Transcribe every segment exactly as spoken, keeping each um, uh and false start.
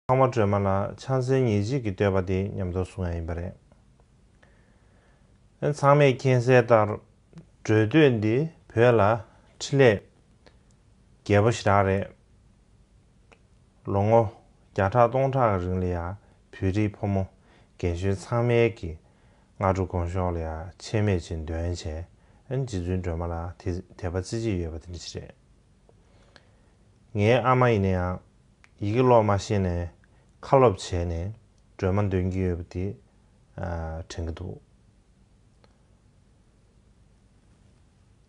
ཚང་མ་སྒྲོལ་མ་ལ་ཕྱག་འཚལ་ཉེར་གཅིག་གི་བསྟོད་པ་དེ་མཉམ་དུ་གསུང་ཡ་ཡིན་པ་རེད། ཚང་མས་མཁྱེན་གསལ་ལྟར། སྒྲོལ་བསྟོད་འདི་བོད་ལ་འཕྲིན་ལས་རྒྱས་པོ་ཞེ་དྲག་རེད། ལོ་ངོ་བརྒྱ་ཕྲག་སྟོང་ཕྲག་གི་རིང་ལ་ཡང་བོད་རིགས་ཕོ་མོ་རྒན་གཞོན་ཚང་མས་ཀྱི་སྔ་དྲོ་དགོང་ཞོགས་ལ་ཡང་ཆད་མེད་ཅིག་འདོན་བྱས། ཨ་ནི་རྗེ་བཙུན་སྒྲོལ་མ་ལ་དད་དད་པ་རྩེ་གཅིག་ཡོད་པ་དེ་འདྲ་ཞིག་རེད། ངའི་ཨ་མ་ཡིན་ན་ཡང་ཡི་གེ་ཀློག་མ་ཤེས་ནས་ཁ་སློབ་བྱས་ནས་སྒྲོལ་མ་འདོན་གྱི་ཡོད་པ་དེ་ཨ་དྲན་གྱི་འདུག་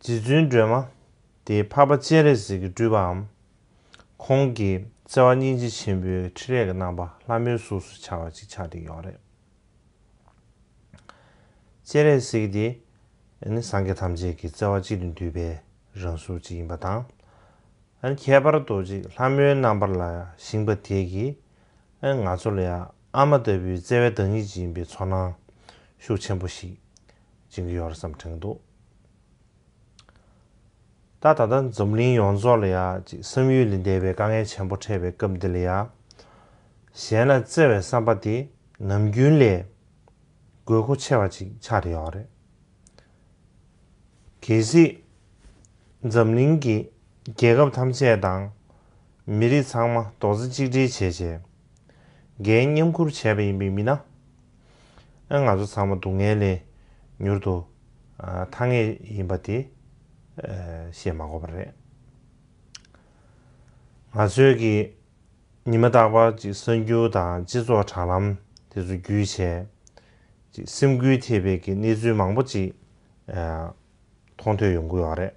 རྗེ་བཙུན་སྒྲོལ་མ་དེ་འཕགས་པ་སྤྱན་རས་གཟིགས་ཀྱི་སྤྲུལ་པའམ། ཁོང་གི་བརྩེ་བ་སྙིང་རྗེ་ཆེན་པོའི་འཕྲིན་ལས་ཀྱི་རྣམ་པ་ལྷ་མོའི་གཟུགས་སུ་འཆར་བ་ཅིག་ཆགས་བསྡད་ཡོད་རེད། སྤྱན་རས་གཟིགས་དེ་ནི་སངས་རྒྱས་ཐམས་ཅད་ཀྱི་བརྩེ་བ་གཅིག་ཏུ་འདུས་པའི་རང་གཟུགས་ཅིག་ཡིན་པ་དང་། ཨ་ནི་ཁྱད་པར་དུ་ཅིག་ལྷ་མོའི་རྣམ་པར་ལ་བཞེངས་པ་དེ་གིས་ཨ་ནི་ང་ཚོ་ལ་ཡང་ཨ་མ་ལྟ་བུའི་བརྩེ་བའི་བདག་ཉིད་ཅིག་ཡིན་པའི་ཚོར་སྣང་ཤུགས་ཆེན་པོ་ཞིག་སྦྱིན་གྱི་ཡོད་རེད་བསམ་དྲན་གྱི་འདུག་ད་ད་ལྟ་འཛམ་གླིང་ཡོངས་རྫོགས་ལ་ཡང་ཅིག་བསམ་ཡུལ་ལས་འདས་པའི་དཀའ་ངལ་ཆེན་པོ་འཕྲད་པའི་སྐབས་འདི་ལ་ཡང་། གཞན་ལ་བརྩེ་བའི་བསམ་པ་དེ་ནམ་རྒྱུན་ལས་དགོས་མཁོ་ཆེ་བ་ཅིག་ཆགས་བསྡད་ཡོད་རེད། གལ་སྲིད་འཛམ་གླིང་གི་རྒྱལ་ཁབ་ཐམས་ཅད་དང་མི་རིགས་ཚང་མ་རྡོག་རྩ་གཅིག་སྒྲིལ་བྱས་བྱས་འགན་མཉམ་ཁུར་བྱས་པ་ཡིན་པའི་མིན་ན། ཨ་ང་ཚོ་ཚང་མ་སྡུག་བསྔལ་ལས་མྱུར་དུ་ཨ་ཐར་ངེས་ཡིན་པ་དེ་ཨ་བཤད་མ་དགོས་པ་རེད། ང་ཚོས་ཀྱི་ཉི་མ་རྟག་པར་ཅིག་གསར་འགྱུར་དང་སྤྱི་ཚོགས་དྲ་ལམ་དེ་ཚོ་བརྒྱུད་བྱས། ཅིག་སེམས་འགུལ་ཐེབས་པའི་གི་གནས་ཚུལ་མང་པོ་ཅིག་ཨ་མཐོང་ཐོས་ཡོང་གི་ཡོད་རེད།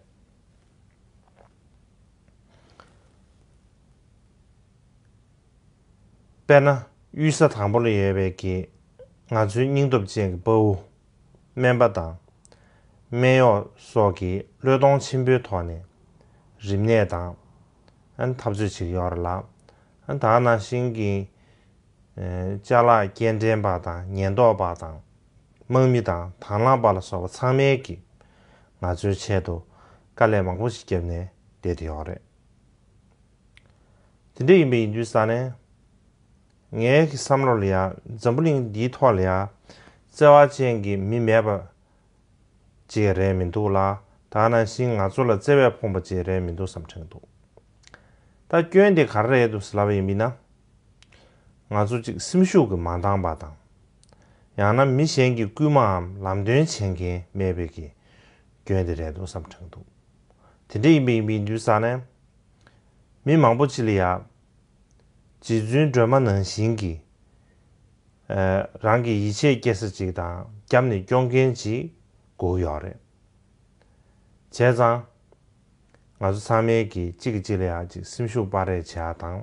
དཔེར་ན་གཡུལ་ས་དང་པོ་ལ་ཡོད་པའི་གི་ང་ཚོའི་སྙིང་སྟོབས་ཅན་གྱི་དཔའ་བོ། སྨན་པ་དང་། སྨན་གཡོག་སོགས་ཀྱིས་བློས་གཏོང་ཆེན་པོའི་ཐོག་ནས་རིམས་ནད་དང་། ཨ་ནི་འཐབ་རྩོད་བྱེད་ཀྱི་ཡོད་རེད་ལ། ཨ་ནི་ད་ག་ནང་བཞིན་གྱི་ཨ་ཅ་ལག་སྐྱེལ་འདྲེན་པ་དང་ཉེན་རྟོག་པ་དང་། དམག་མི་དང་དང་བླངས་པ་ལ་སོགས་པ་ཚང་མས་ཀྱིས་ང་ཚོའི་ཆེད་དུ་དཀའ་ལས་མང་པོ་ཞིག་བརྒྱབ་ནས་བསྡད་དེ་ཡོད་རེད། དེ་འདྲ་ཡིན་པ་ཡིན་དུས་ཙ་ནས། ངའི་གི་བསམ་བློ་ལ་ཡ་འཛམ་བུ་གླིང་འདིའི་ཐོག་ལ་ཡ་བརྩེ་བ་ཅན་གྱི་མི་མེད་པ་ཅིག་རེད་མི་འདུག་ལ། ད་ག་ནང་བཞིན་ང་ཚོ་ལ་བརྩེ་བས་ཕོངས་པ་ཅིག་རེད་མི་འདུག་བསམ་དྲན་འདུག་ད་སྐྱོན་དེ་ག་རེ་རེད་འདུག་ཟེར་ལབ་པ་ཡིན་མིན་ན། ང་ཚོ་ཅིག་སེམས་ཤུགས་ཀྱིས་མ་འདང་པ་དང་། ཡང་ན་མི་གཞན་གྱི་སྐུལ་མའམ་ལམ་སྟོན་བྱེད་མཁན་མེད་པའི་གི་སྐྱོན་དེ་རེད་འདུག་བསམ་དྲན་འདུག་དེ་འདྲ་ཡིན་པ་ཡིན་པ་ཡིན་དུས་ཙ་ནས། མི་མང་པོ་ཅིག་ལ་ཡ། རྗེ་བཙུན་སྒྲོལ་མ་ནང་བཞིན་གྱི། ཨ་རང་གི་ཡིད་ཆེས་སྐྱེ་ས་ཅིག་དང་རྒྱབ་ནས་སྐྱོང་མཁན་ཅིག་དགོས་ཀྱི་ཡོད་རེད། བྱས་ཙང་། ང་ཚོ་ཚང་མས་ཀྱིས་གཅིག་གིས་གཅིག་ལ་ཡ་ཅིག་སེམས་ཤུགས་སྤར་རེས་བྱེད་ཡ་དང་།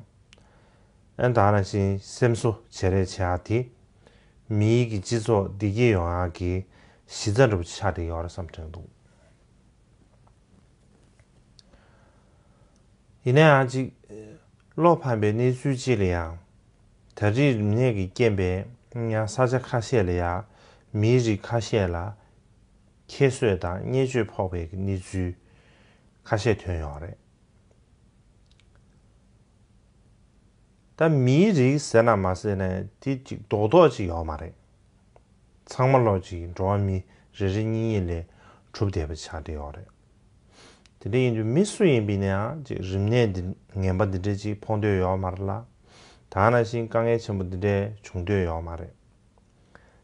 ཨ་ད་ག་ནང་བཞིན་སེམས་གསོ་བྱེད་རེས་བྱེད་ཡ་དེ། མིའི་གི་སྤྱི་ཚོགས་བདེ་སྐྱིད་ཡོང་ཡ་གི་གཞི་རྩ་འདྲ་པོ་ཅིག་ཆགས་བསྡད་ཡོད་རེད་བསམ་དྲན་འདུག་ཡིན་ན་ཡང་ཅིག་བློ་ཕམ་པའི་གནས་ཚུལ་ཅིག་ལ་ཡང་། ད་རེས་རིམས་ནད་ཀྱི་རྐྱེན་པས་ཡང་ས་ཆ་ཁ་ཤས་ལ་ཡང་མིའི་རིགས་ཁ་ཤས་ལ་ཁྱད་གསོད་དང་བརྙས་བཅོས་ཕོག་པའི་གནས་ཚུལ་ཁ་ཤས་ཐོན་ཡོད་རེད། ད་མིའི་རིགས་ཟེར་ན་མ་ཟེར་ནས་དེ་ཅིག་རྡོག་རྡོག་ཅིག་ཡོད་མ་རེད། ཚང་མ་ལོག་ཅིག་འགྲོ་བ་མི་རེ་རེ་གཉིས་གཉིས་ལས་གྲུབ་བསྡད་པ་ཆགས་བསྡད་ཡོད་རེད། དེ་འདྲ་ཡིན་དུས་མི་སུ་ཡིན་པ་ཡིན་ན་ཡང་ཅིག་རིམས་ནད་འདི་ངན་པ་འདི་འདྲ་ཅིག་ཕོག་འདོད་ཡོད་མ་རེད་ལ། ད་ག་ནང་བཞིན་དཀའ་ངལ་ཆེན་པོ་འདི་འདྲ་བྱུང་འདོད་ཡོད་མ་རེད།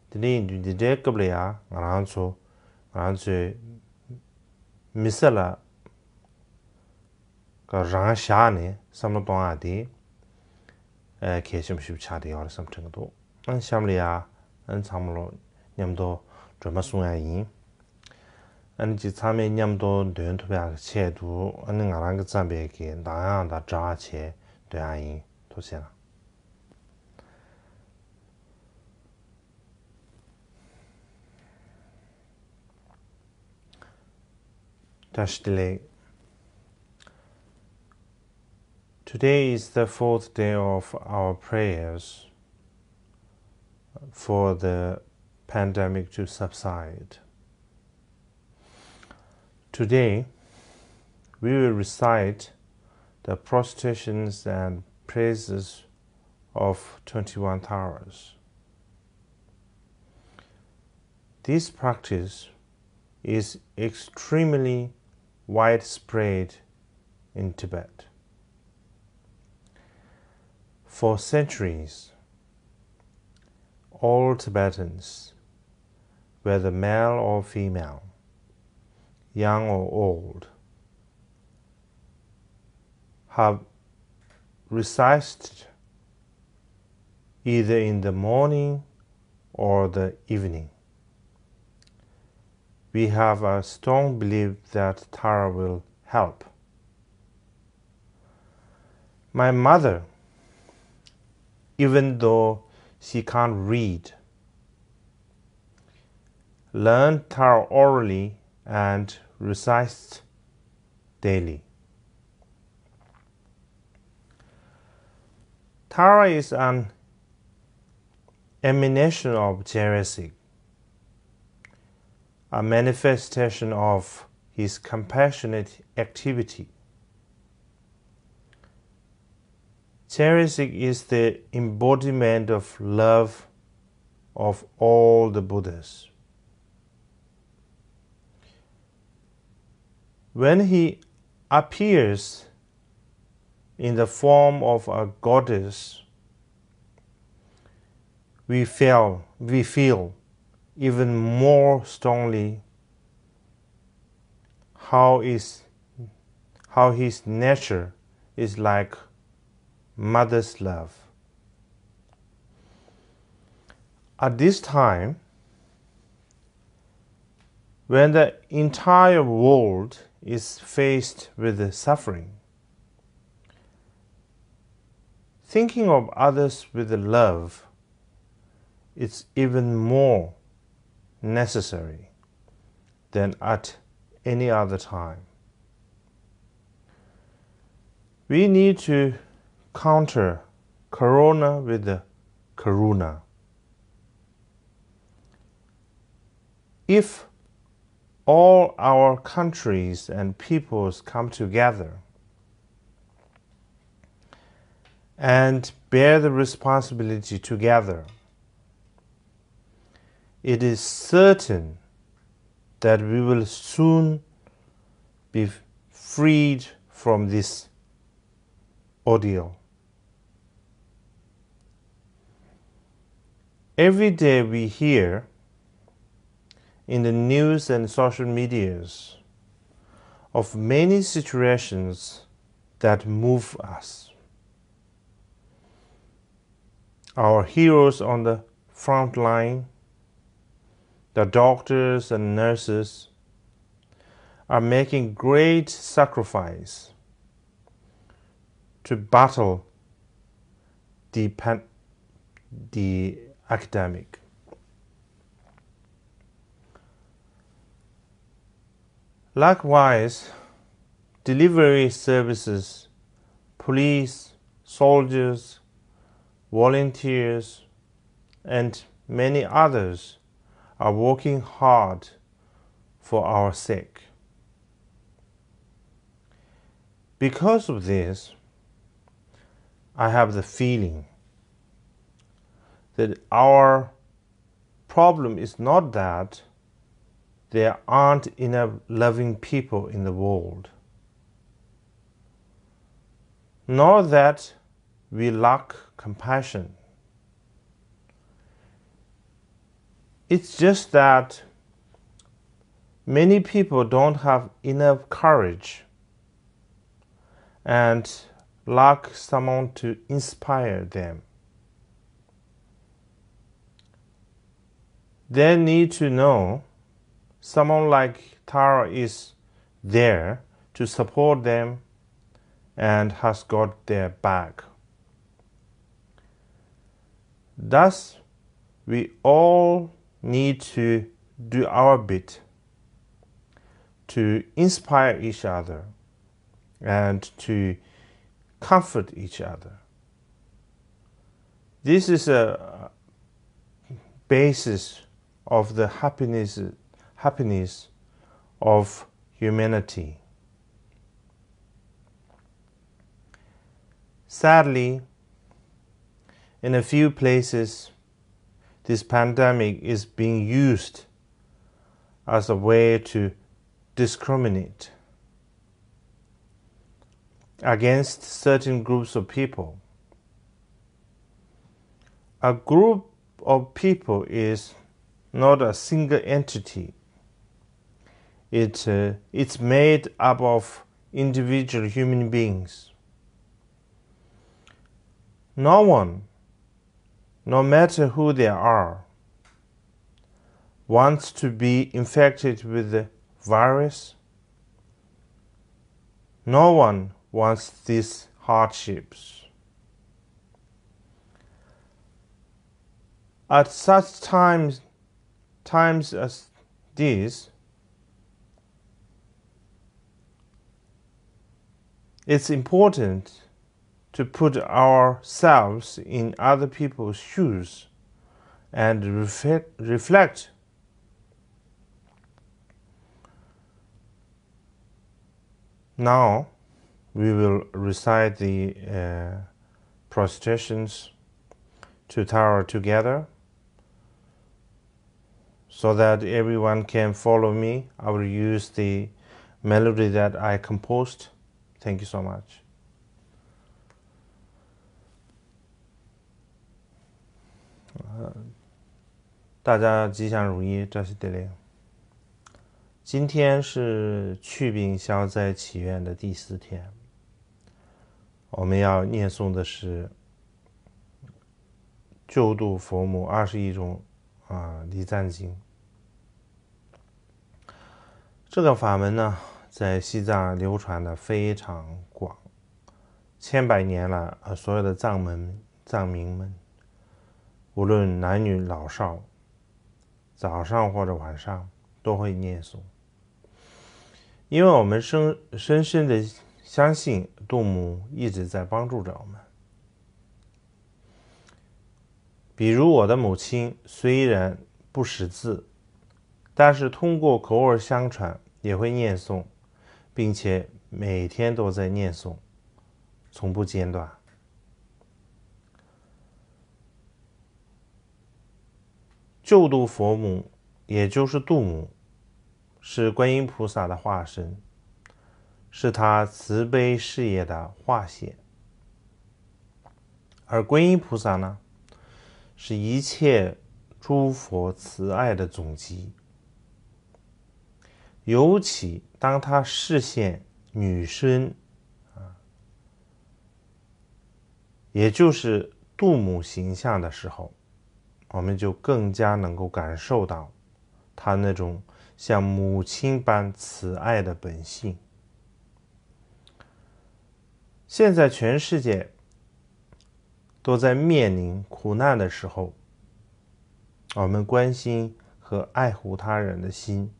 དེ་འདྲ་ཡིན་དུས་འདི་འདྲའི་སྐབས་ལ་ཡང་ང་རང་ཚོ་ང་རང་ཚོའི་མི་ཚེ་ལ་རང་བཞག་ནས་བསམ་བློ་གཏོང་ཡག་དེ་ཨ་གལ་ཆེན་པོ་ཞིག་ཆགས་བསྡད་ཡོད་རེད་བསམ་དྲན་གྱི་འདུག་ཨ་གཤམ་ལ་ཡ་ཨ་ཚང་མ་ལོ་མཉམ་དུ་སྒྲོལ་མ་གསུང་ཡག་ཡིན། ཨ་ནི་ཅིག་ཚང་མས་མཉམ་དུ་འདོན་ཐུབ་ཡག་གི་ཆེད་དུ་ཨ་ནི་ང་རང་གིས་བརྩམས་པའི་གི་གདངས་དབྱངས་དང་སྒྲ་བྱས་འདོན་ཡག་ཡིན། ཐུགས་རྗེ་གནང་། བཀྲ་ཤིས་བདེ་ལེགས། Today is the fourth day of our prayers for the pandemic to subside. Today, we will recite the prostrations and praises of twenty-one Taras. This practice is extremely widespread in Tibet. For centuries, all Tibetans, whether male or female, young or old, have recited either in the morning or the evening. We have a strong belief that Tara will help. My mother, even though she can't read, learned Tara orally and recites daily. Tara is an emanation of Jeresik, a manifestation of his compassionate activity. Jeresik is the embodiment of love of all the Buddhas. When he appears in the form of a goddess, we feel, we feel even more strongly how is, how his nature is like mother's love. At this time, when the entire world is faced with suffering, thinking of others with love is even more necessary than at any other time. We need to counter corona with the karuna. If all our countries and peoples come together and bear the responsibility together, it is certain that we will soon be freed from this ordeal. Every day we hear in the news and social medias of many situations that move us. Our heroes on the front line, the doctors and nurses, are making great sacrifice to battle the pan-, the epidemic. Likewise, delivery services, police, soldiers, volunteers, and many others are working hard for our sake. Because of this, I have the feeling that our problem is not that there aren't enough loving people in the world, nor that we lack compassion. It's just that many people don't have enough courage and lack someone to inspire them. They need to know someone like Tara is there to support them and has got their back. Thus, we all need to do our bit to inspire each other and to comfort each other. This is a basis of the happiness, happiness of humanity. Sadly, In a few places, this pandemic is being used as a way to discriminate against certain groups of people. A group of people is not a single entity. It, uh, it's made up of individual human beings. No one, no matter who they are, wants to be infected with the virus. No one wants these hardships. At such times, times as these, it's important to put ourselves in other people's shoes and reflect, reflect. Now, we will recite the, uh, protestations to Tara together. So that everyone can follow me, I will use the melody that I composed. Thank you so much. 大家吉祥如意，扎西德勒。今天是祛病消灾祈愿的第四天，我们要念诵的是救度佛母二十一种，啊，礼赞经。这个法门呢，在西藏流传的非常广，千百年了，呃，所有的藏门、藏民们，无论男女老少，早上或者晚上都会念诵，因为我们深，深深的相信度母一直在帮助着我们。比如我的母亲虽然不识字，但是通过口耳相传也会念诵，并且每天都在念诵，从不间断。救度佛母，也就是度母，是观音菩萨的化身，是他慈悲事业的化现。而观音菩萨呢，是一切诸佛慈爱的总集。尤其当他示现女身，啊，也就是度母形象的时候，我们就更加能够感受到他那种像母亲般慈爱的本性。现在全世界都在面临苦难的时候，我们关心和爱护他人的心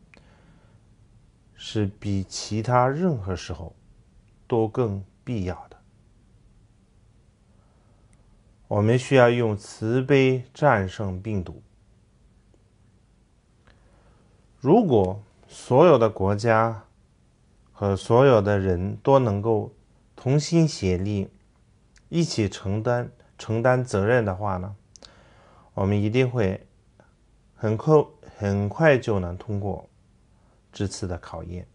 是比其他任何时候都更必要的。我们需要用慈悲战胜病毒。如果所有的国家和所有的人都能够同心协力，一起承担，承担责任的话呢，我们一定会很快，很快就能通过这次的考验。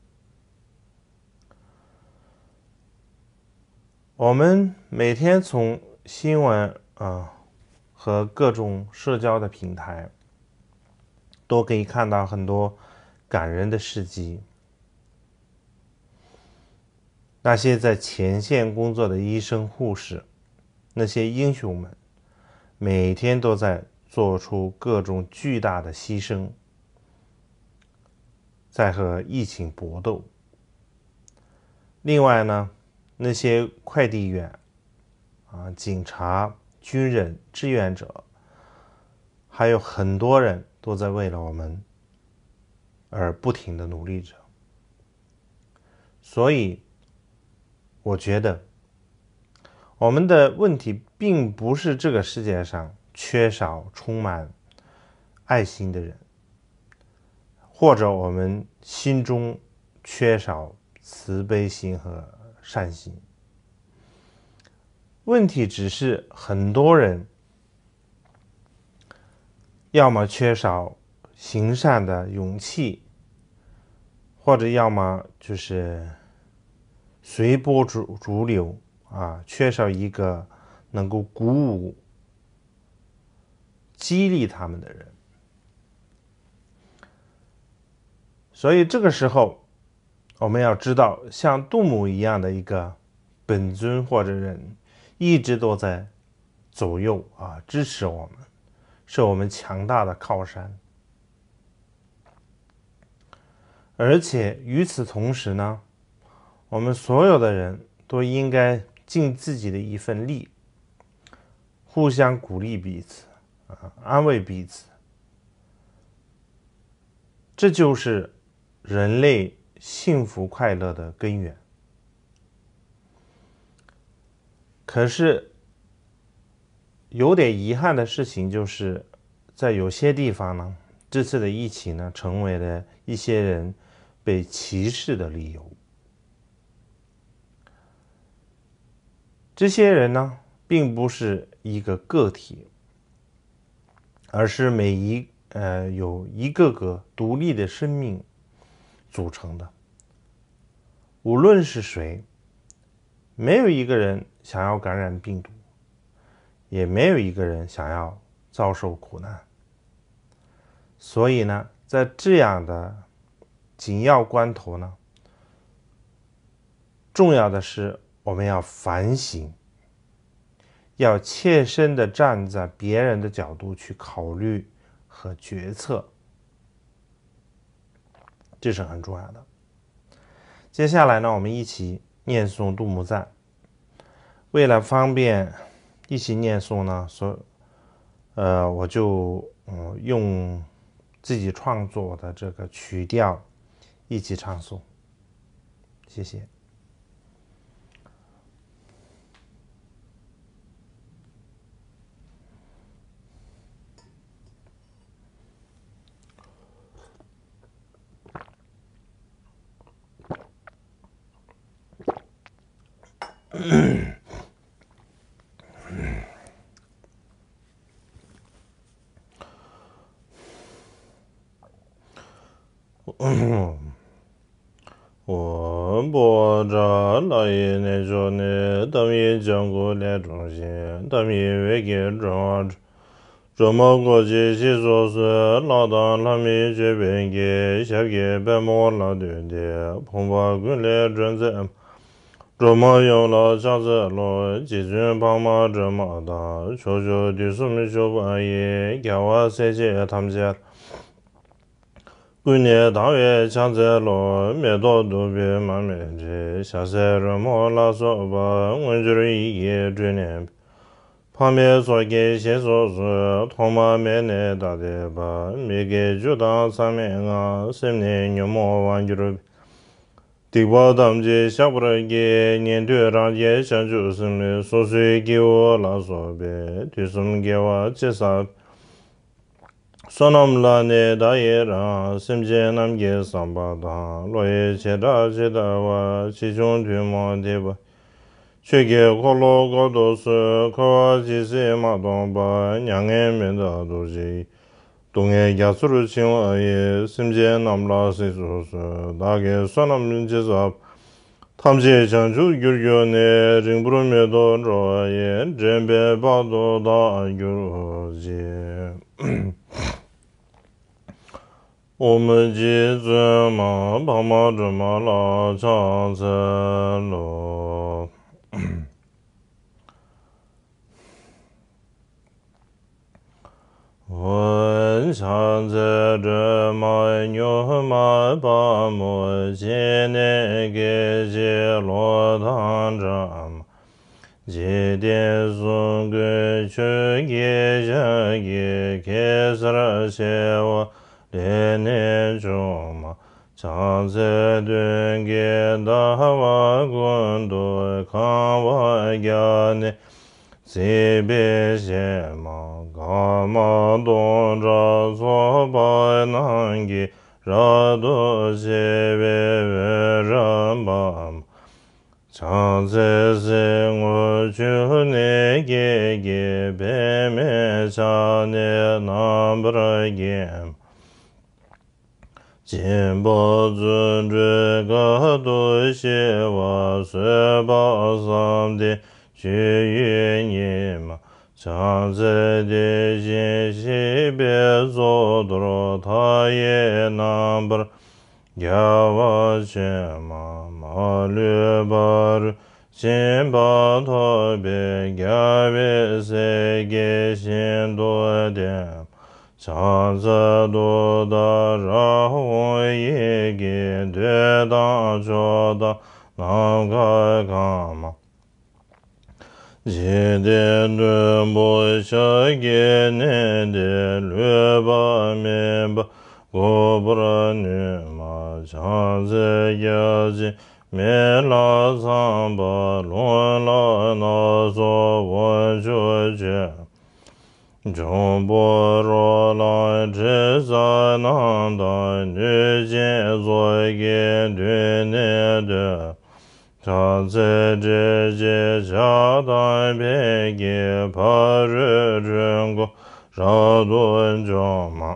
我们每天从新闻，呃，和各种社交的平台都可以看到很多感人的事迹。那些在前线工作的医生、护士，那些英雄们，每天都在做出各种巨大的牺牲，在和疫情搏斗。另外呢，那些快递员、啊，警察、军人、志愿者，还有很多人都在为了我们而不停地努力着。所以，我觉得我们的问题并不是这个世界上缺少充满爱心的人，或者我们心中缺少慈悲心和善心。问题只是很多人要么缺少行善的勇气，或者要么就是随波逐逐流啊，缺少一个能够鼓舞、激励他们的人。所以这个时候，我们要知道，像杜牧一样的一个本尊或者人，一直都在左右啊，支持我们，是我们强大的靠山。而且与此同时呢，我们所有的人都应该尽自己的一份力，互相鼓励彼此，啊，安慰彼此。这就是人类幸福快乐的根源。可是，有点遗憾的事情就是，在有些地方呢，这次的疫情呢，成为了一些人被歧视的理由。这些人呢，并不是一个个体，而是每一呃有一个个独立的生命组成的。无论是谁，没有一个人想要感染病毒，也没有一个人想要遭受苦难。所以呢，在这样的紧要关头呢，重要的是我们要反省，要切身的站在别人的角度去考虑和决策，这是很重要的。接下来呢，我们一起念诵杜牧赞。为了方便一起念诵呢，所呃我就嗯用自己创作的这个曲调一起唱诵。谢谢。འོ། འབོ་བྲ་ལ་ཡི་གནས་མཆོག་ནས། ཏམ་ཡིན་ལྗང་གུ་ལས་འཁྲུངས་ཤིང་། ཏམ་ཡིན་འོད་ཀྱི་སྒྲོན་མ་འཁྲུངས། སྒྲོལ་མ་སྒོ་འབྱེད་ཞེས་སོགས་སུ། ལྷ་དང་ལྷ་མིན་སྤྱོད་པའི་དགེ། ཞབས་ཀྱི་པད་མོ་ལ་བཏུད་དེ། ཕོངས་པ་ཀུན་ལས་སྒྲོལ་མཛད་མ། སྒྲོལ་མ་ཡུམ་ལ་ཕྱག་འཚལ་ལོ། རྗེ་བཙུན་འཕགས་མ་སྒྲོལ་མ་དང་། ཕྱོགས་བཅུ་དུས་གསུམ་བཞུགས་པ་ཡི། རྒྱལ་བ་སྲས་བཅས་ཐམས་ཅད། ཀུན་ནས་དང་བས་ཕྱག་འཚལ་ལོ། མེ་ཏོག་བདུག་སྤོས་མར་མེ་དྲི། ཞལ་ཟས་རོལ་མོ་ལ་སོགས་པ། དངོས་འབྱོར་ཡིད་ཀྱིས་སྤྲུལ་ནས། ཕ་མའི་ཚོགས་ཀྱིས་ཞེས་སོགས་སུ། ཐོག་མ་མེད་ནས་ད་ལྟའི་བར། མི་དགེ་བཅུ་དང་མཚམས་མེད་ལྔ། སེམས་ནི་ཉོན་མོངས་དབང་གྱུར་པའི། སྡིག་པ་ཐམས་ཅད་བཤགས་པར་བགྱི། ཉན་ཐོས་རང་རྒྱལ་བྱང་ཆུབ་སེམས། སོ་སོའི་སྐྱེ་བོ་ལ་སོགས་པའི། དུས་གསུམ་དགེ་བ་ཅི་བསགས། བསོད་ནམས་ལ་ནི་བདག་ཡི་རང་། སེམས་ཅན་རྣམས་ཀྱི་བསམ་པ་དང་། བློ་ཡི་བྱེ་བྲག་ཇི་ལྟ་བར། ཆེ་ཆུང་ཐུན་མོང་ཐེག་པ། ཆོས་ཀྱི་འཁོར་ལོ་བསྐོར་དུ་གསོལ། འཁོར་བ་ཇི་སྲིད་མ་སྟོངས་བར། མྱ་ངན་མི་འདའ་རྡོ་རྗེ་ཡི། སྡུག་བསྔལ་རྒྱ་མཚོར་བྱིང་བ་ཡི། སེམས་ཅན་རྣམས་ལ་གཟིགས་སུ་གསོལ། བདག་གིས་བསོད་ནམས་ཅི་བསགས། ཐམས་ཅད་བྱང་ཆུབ་རྒྱུར་གྱུར་ནས། རིང་པོར་མི་ཐོགས་འགྲོ་བ་ཡི། འདྲེན་པའི་དཔལ་དུ་བདག་གྱུར་ཅིག། ཨོཾ་རྗེ་བཙུན་མ་འཕགས་མ་སྒྲོལ་མ་ལ་ཕྱག་འཚལ་ལོ། ཕྱག་འཚལ་སྒྲོལ་མ་མྱུར་མ་དཔའ་མོ། སྤྱན་ནི་སྐད་ཅིག་གློག་དང་འདྲ་མ། འཇིག་རྟེན་གསུམ་མགོན་ཆུ་སྐྱེས་ཞལ་གྱི། གེ་སར་བྱེ་བ་ལས་ནི་བྱུང་མ། ཕྱག་འཚལ་སྟོན་ཀའི་ཟླ་བ་ཀུན་ཏུ། གང་བ་བརྒྱ་ནི་བརྩེགས་པའི་ཞལ་མ། དཀར་དམར་མདོག་འདྲ་ཚོགས་པ་རྣམས་ཀྱིས། རབ་ཏུ་ཕྱེ་བའི་འོད་རབ་འབར་མ། བྱང་རྩེ་སེར་སྔོ་ཆུ་ནས་སྐྱེས་ཀྱི། པདྨས་ཕྱག་ནི་རྣམ་པར་བརྒྱན། སྦྱིན་པ་བརྩོན་འགྲུས་དཀའ་ཐུབ་ཞི་བ། བཟོད་པ་བསམ་གཏན་སྤྱོད་ཡུལ་ཉིད་མ། བྱང་རྩེ་དེ་བཞིན་གཤེགས་པའི་གཙུག་ཏོར། མཐའ་ཡས་རྣམ་པར་རྒྱལ་བ་ཆེན་པོ། མ་ལུས་ཕ་རོལ་ཕྱིན་པ་ཐོབ་པའི། རྒྱལ་བའི་སྲས་ཀྱིས་ཤིན་ཏུ་བསྟེན། བྱང་རྩེ་ཏུཏྟཱ་ར་ཧཱུྃ་ཡི་གེས། འདོད་དང་ཕྱོགས་དང་ནམ་མཁའ་གང་མ། འཇིག་རྟེན་བདུན་པོ་ཞབས་ཀྱིས་མནན་ཏེ། ལུས་པ་མེད་པར་འགུགས་པར་ནུས་མ། བྱང་རྩེ་སྐྱབས་སྦྱིན་མི་ལ་ཚངས་པ། རླུང་ལྷ་སྣ་ཚོགས་དབང་ཕྱུག་མཆོད། འབྱུང་པོ་རོ་ལངས་དྲི་ཟ་རྣམས་དང་། གནོད་སྦྱིན་ཚོགས་ཀྱིས་མདུན་ནས་བསྟོད། བྱང་རྩེ་སྤྲིན་གྱི་ཆར་དང་འཕེལ་གྱི། ཕ་རོལ་འཁྲུལ་འཁོར་རབ་ཏུ་འཇོམས་མ།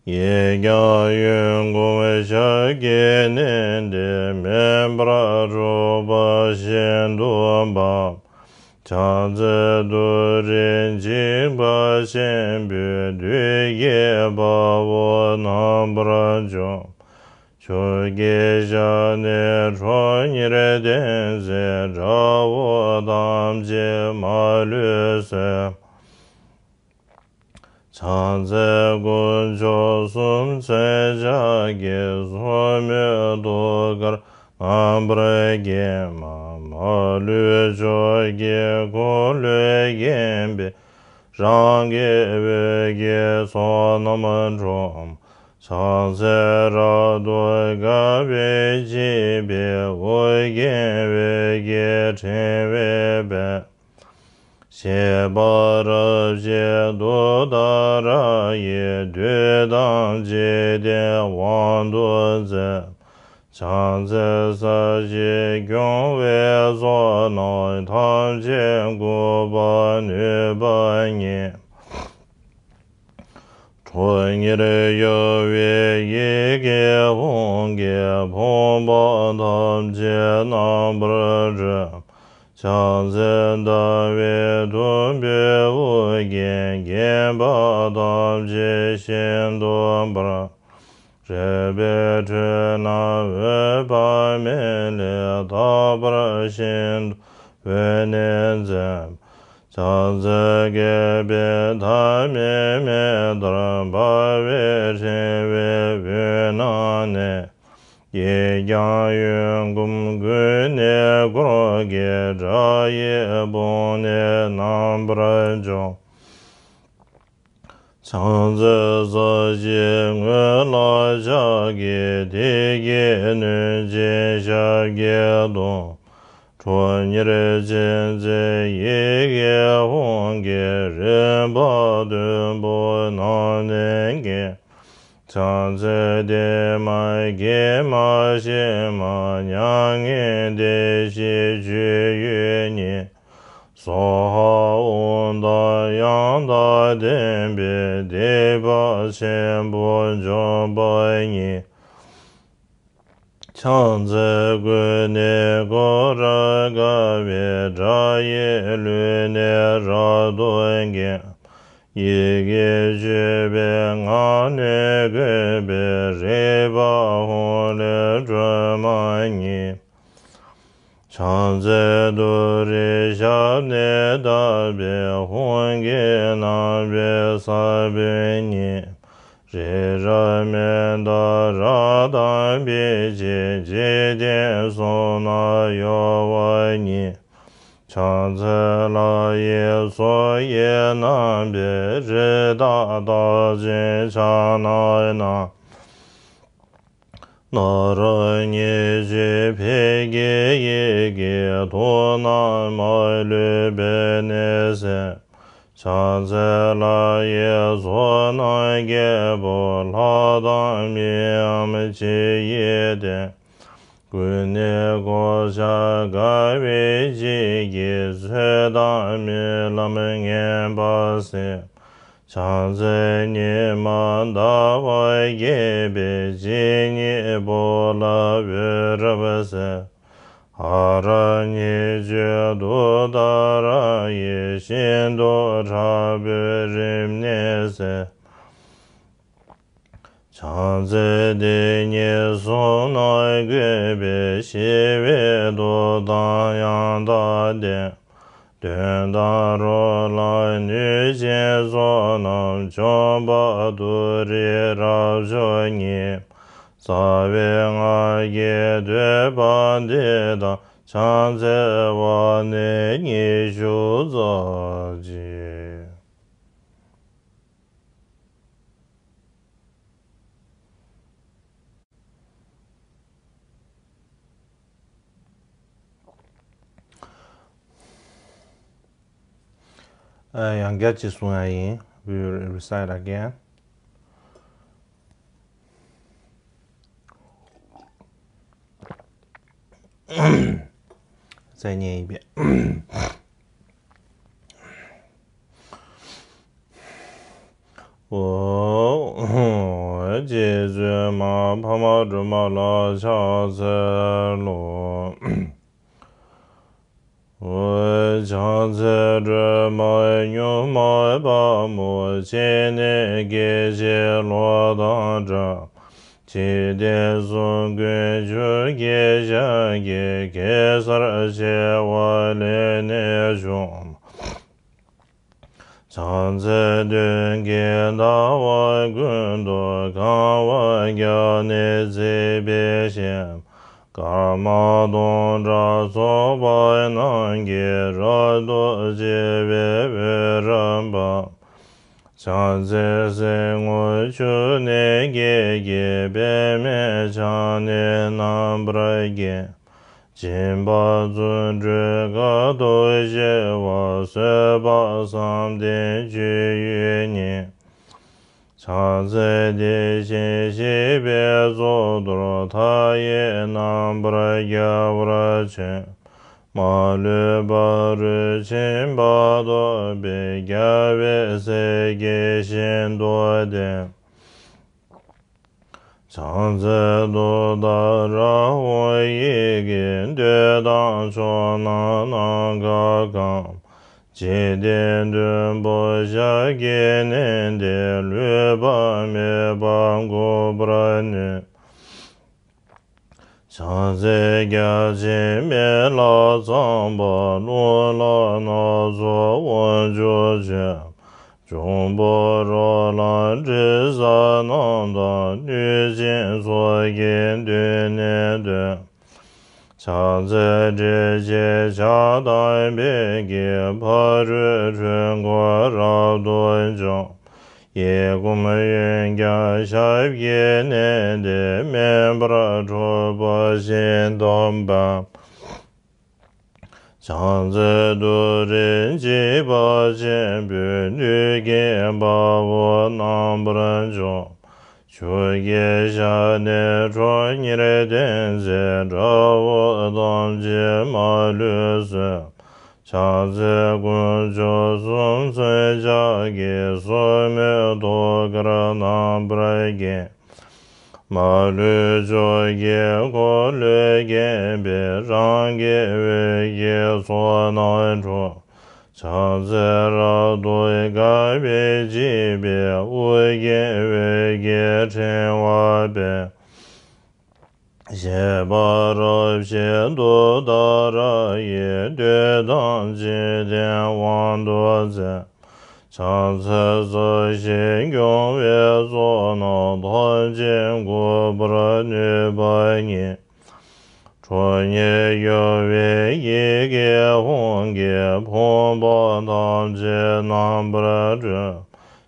གཡས་བརྐྱང་གཡོན་བསྐུམ་ཞབས་ཀྱིས་མནན་ཏེ། མེ་འབར་འཁྲུགས་པ་ཤིན་ཏུ་འབར། བྱང་རྩེ་ཏུ་རེ་འཇིགས་པ་ཆེན་པོས། བདུད་ཀྱི་དཔའ་བོ་རྣམ་པར་འཇོམས། ཆུ་སྐྱེས་ཞལ་ནས་ཁྲོ་གཉེར་ལྡན་མཛད། དགྲ་བོ་ཐམས་ཅད་མ་ལུས་གསོད། བྱང་རྩེ་དཀོན་མཆོག་གསུམ་མཚོན་ཕྱག་རྒྱའི། སོར་མོས་ཐུགས་ཀར་རྣམ་པར་བརྒྱན་མ། མ་ལུས་ཕྱོགས་ཀྱི་འཁོར་ལོས་བརྒྱན་པའི། རང་གི་འོད་ཀྱི་ཚོགས་རྣམས་འཁྲུགས། བྱང་རྩེ་རབ་ཏུ་དགའ་བས་བརྗིད་པའི། ཨོ་རྒྱན་འོད་ཀྱི་ཕྲེང་བས་སྤེལ། བཞད་པ་རབ་བཞད་ཏུཏྟཱ་ར་ཡིས། བདུད་དང་འཇིག་རྟེན་དབང་དུ་མཛད། བྱང་རྩེ་ས་གཞི་སྐྱོང་བའི་ཚོགས་རྣམས། ཐམས་ཅད་འགུགས་པར་ནུས་པ་ཉིད། ཁྲོ་གཉེར་གཡོ་བའི་ཡི་གེ་ཧཱུྃ་གིས། ཕོངས་པ་ཐམས་ཅད་རྣམ་པར་སྒྲོལ། བྱང་རྩེ་ཟླ་བའི་དུམ་བུས་དབུ་བརྒྱན། བརྒྱན་པ་ཐམས་ཅད་ཤིན་ཏུ་འབར། རལ་པའི་ཁྲོད་ན་འོད་དཔག་མེད་ལས། རྟག་པར་ཤིན་ཏུ་འོད་ནི་འཛིན། བྱང་རྩེ་བསྐལ་པའི་མཐའ་མེད་མེ་ལྟར་འབར་བའི་ཕྲེང་བའི་དབུས་ན་གནས། གཡས་བརྐྱང་གཡོན་བསྐུམ་ཀུན་ནས་བསྐོར་དགའི། དགྲ་ཡི་དཔུང་ནི་རྣམ་པར་འཇོམས། བྱང་རྩེ་ས་གཞིའི་ངོས་ལ་ཕྱག་གི། དེ་ཡིས་གནོད་སྦྱིན་ཞབས་ཀྱིས་བརྡུང་། ཁྲོ་གཉེར་ཅན་མཛད་ཡི་གེ་ཧཱུྃ་གིས། རིམ་པ་བདུན་པོ་རྣམས་ནི་འགེམས། བྱང་རྩེ་བདེ་མ་དགེ་མ་ཞི་མ། མྱ་ངན་འདས་ཞི་སྤྱོད་ཡུལ་ཉིད། སྭཱ་ཧཱ་ཨོཾ་དང་ཡང་དག་ལྡན་པས། སྡིག་པ་ཆེན་པོ་འཇོམས་པ་ཉིད། བྱང་རྩེ་ཀུན་ནས་བསྐོར་རབ་དགའ་བའི། དགྲ་ཡི་ལུས་ནི་རབ་ཏུ་འགེམས། ཡི་གེ་བཅུ་པའི་ངག་ནི་བཀོད་པའི། རིག་པ་ཧཱུྃ་ལས་སྒྲོན་མ་ཉིད། བྱང་རྩེ་ཏུ་རེའི་ཞབས་ནི་བརྡབས་པས། ཧཱུྃ་གི་རྣམ་པའི་ས་བོན་ཉིད། རི་རབ་མནྡ་ར་དང་འབིགས་བྱེད། འཇིག་རྟེན་གསུམ་ན་གཡོ་བ་ཉིད། བྱང་རྩེ་ལྷ་ཡི་མཚོ་ཡི་རྣམ་པའི། རི་དྭགས་རྟགས་ཅན་ཕྱག་ན་བསྣམས། ན་རོ་ཉི་ཤུའི་ཕཊ་ཀྱི་ཡི་གེས། དུག་རྣམས་མ་ལུས་པས་ནི་སེལ། བྱང་རྩེ་ལྷ་ཡི་ཚོགས་རྣམས་རྒྱལ་པོ། ལྷ་དང་མིའམ་ཅི་ཡིས་བསྟེན། ཀུན་ནས་གོ་ཆ་དགའ་བའི་རྗེས་ཀྱི། ཚོད་དང་རྨི་ལམ་ངན་པ་སེལ། བྱང་རྩེ་ཉི་མ་ཟླ་བ་རྒྱས་པའི། སྤྱན་གཉིས་པོ་ལ་འོད་རབ་གསལ། ཧ་ར་གཉིས་བརྗོད་ཏུཏྟཱ་ར་ཡིས། ཤིན་ཏུ་དྲག་པོའི་རིམས་ནད་སེལ། བྱང་རྩེ་དེ་ཉིད་གསུང་རྣམས་འགོད་པའི། ཞི་བའི་མཐུ་དང་ཡང་དག་ལྡན། གདོན་དང་རོ་ལངས་གནོད་སྦྱིན་ཚོགས་རྣམས། འཇོམས་པ་ཏུ་རེ་རབ་མཆོག་ཉིད། རྩ་བའི་སྔགས་ཀྱི་བསྟོད་པ་འདི་དང་། བྱང་རྩེ་བ་ནས་ཉི་ཤུ་རྩ་གཅིག། ཨ། ཡང་བསྐྱར་ཅིག་གསུང་ཡ་ཡིན། We will recite again. ཟེར་ཉན་ཡིན་པས། ཨོ། རྗེ་བཙུན་མ་འཕགས་མ་སྒྲོལ་མ་ལ་ཕྱག་འཚལ་ལོ། ཨོ། བྱང་རྩེ་སྒྲོལ་མ་གཉུག་མ་དཔའ་མོ། སྤྱན་ནི་སྐད་ཅིག་གློག་དང་འདྲ། འཇིག་རྟེན་གསུམ་མགོན་ཆུ་སྐྱེས་ཞལ་གྱི། གེ་སར་བྱེ་བ་ལས་ནི་བྱུང་། བྱང་རྩེ་སྟོན་ཀའི་ཟླ་བ་ཀུན་ཏུ། གང་བ་བརྒྱ་ནི་བརྩེགས་པའི་ཞལ། སྐར་མ་སྟོང་ཕྲག་ཚོགས་པ་རྣམས་ཀྱིས། རབ་ཏུ་ཕྱེ་བའི་འོད་རབ་འབར། བྱང་རྩེ་སེར་སྔོ་ཆུ་ནས་སྐྱེས་ཀྱི། པདྨས་ཕྱག་ནི་རྣམ་པར་བརྒྱན། སྦྱིན་པ་བརྩོན་འགྲུས་དཀའ་ཐུབ་ཆེ་བ། བཟོད་པ་བསམ་གཏན་སྤྱོད་ཡུལ་ཉིད། བྱང་རྩེ་དེ་བཞིན་གཤེགས་པའི་གཙུག་ཏོར། མཐའ་ཡས་རྣམ་པར་རྒྱལ་བར་སྤྱོད། མ་ལུས་ཕ་རོལ་ཕྱིན་པ་ཐོབ་པའི། རྒྱལ་བའི་སྲས་ཀྱིས་ཤིན་ཏུ་བསྟེན། བྱང་རྩེ་ཏུཏྟཱ་ར་ཧཱུྃ་ཡི་གེས། འདོད་དང་ཕྱོགས་རྣམས་ནམ་མཁའ་གང་། འཇིག་རྟེན་བདུན་པོ་ཞབས་ཀྱིས་མནན་ཏེ། ལུས་པ་མེད་པར་འགུགས་པར་ནུས། བྱང་རྩེ་བརྒྱ་བྱིན་མེ་ལྷ་ཚངས་པ། རླུང་ལྷ་སྣ་ཚོགས་དབང་ཕྱུག་མཆོད། འབྱུང་པོ་རོ་ལངས་དྲི་ཟ་རྣམས་དང་། གནོད་སྦྱིན་ཚོགས་ཀྱིས་མདུན་ནས་བསྟོད། བྱང་རྩེ་སྤྲིན་ཆེན་ཕྱག་དང་པད་ཀྱིས། ཕ་རོལ་འཁྲུལ་འཁོར་རབ་ཏུ་འཇོམས། གཡས་བསྐུམ་གཡོན་བརྐྱང་ཞབས་ཀྱིས་མནན་ཏེ། མེ་འབར་འཁྲུག་པ་ཤིན་ཏུ་འབར། བྱང་རྩེ་ཏུ་རེ་འཇིགས་པ་ཆེན་པོས། གནོད་སྦྱིན་དཔའ་བོ་རྣམ་པར་འཇོམས། ཆུ་སྐྱེས་ཞལ་ནི་ཁྲོ་གཉེར་ལྡན་མཛད། དགྲ་བོ་ཐམས་ཅད་མ་ལུས་གསོད། བྱང་རྩེ་དཀོན་མཆོག་གསུམ་མཚོན་ཕྱག་གིས། སོར་མོས་ཐུགས་ཀར་རྣམ་པར་བརྒྱན། མ་ལུས་ཕྱོགས་ཀྱི་འཁོར་ལོས་བརྒྱན་པའི། རང་གི་འོད་ཀྱི་ཚོགས་རྣམས་འཁྲུགས། བྱང་རྩེ་རབ་ཏུ་དགའ་བས་བརྗིད་པའི། ཨོ་རྒྱན་འོད་ཀྱི་ཕྲེང་བ་སྤེལ། བཞད་པ་རབ་བཞད་ཏུཏྟཱ་ར་ཡིས། འདོད་དང་འཇིག་རྟེན་དབང་དུ་མཛད། བྱང་རྩེ་རྩ་བཞིའི་འབྱུང་བའི་ཚོགས་རྣམས། ཐམས་ཅད་འགུགས་པར་ནུས་པ་ཉིད། ཁྲོ་གཉེར་གཡོ་བའི་ཡི་གེ་ཧཱུྃ་གིས། ཕོངས་པ་ཐམས་ཅད་རྣམ་པར་སྒྲོལ།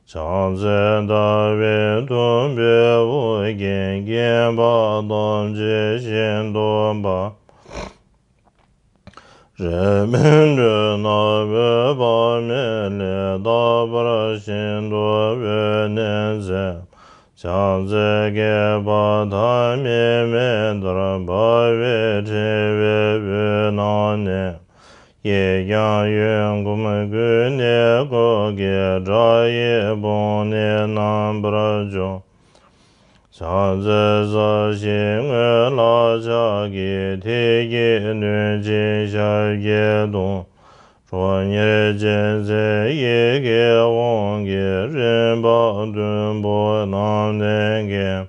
བྱང་རྩེ་ཟླ་བའི་དུམ་བུས་དབུ་བརྒྱན། བརྒྱན་པ་ཐམས་ཅད་ཤིན་ཏུ་འབར། རེག་མི་འགྲོ་ན་འོད་དཔག་མེད་ལས། རྟག་པར་ཤིན་ཏུ་འོད་ནི་འཛིན། བྱང་རྩེ་བསྐལ་པ་མཐའ་མེད་མེ་ལྟར་འབར་བའི་ཕྲེང་བའི་དབུས་ན་གནས། གཡས་བརྐྱང་གཡོན་བསྐུམ་ཀུན་ནས་བསྐོར་དགའི་སྒྲ་ཡིས་ཕུང་ནས་རྣམ་པར་སྦྱོང་། བྱང་རྩེ་ས་གཞིའི་ངོས་ལ་ཕྱག་གི་མཐིལ་གྱིས་བསྣུན་ཅིང་ཞབས་ཀྱིས་བརྡུང་། ཁྲོ་གཉེར་ཅན་མཛད་ཡི་གེ་དབང་གི་རིམ་པ་བདུན་པོ་རྣམས་ལྡན་གྱིས།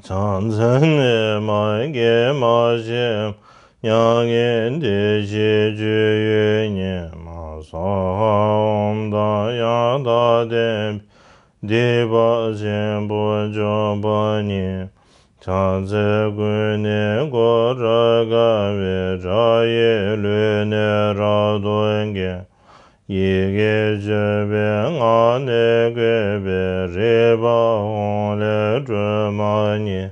བྱང་རྩེ་ནས་མ་སྐྱེས་མ་ཤེས་མྱ་ངན་འདས་ཞི་སྤྱོད་ཡུལ་ཉིད་མ་སྭཱ་ཧཱ་ཨོཾ་དང་ཡང་དག་ལྡན་པའི་སྡིག་པ་ཆེན་པོ་འཇོམས་པ་ཉིད། བྱང་རྩེ་ཀུན་ནས་བསྐོར་རབ་དགའ་བའི་སྒྲ་ཡིས་ལུས་ནས་རབ་ཏུ་གང་། ཡི་གེ་བཅུ་པའི་ངག་ནས་བཀོད་པའི་རིག་པ་ཧཱུྃ་ལས་སྒྲོལ་མ་ཉིད།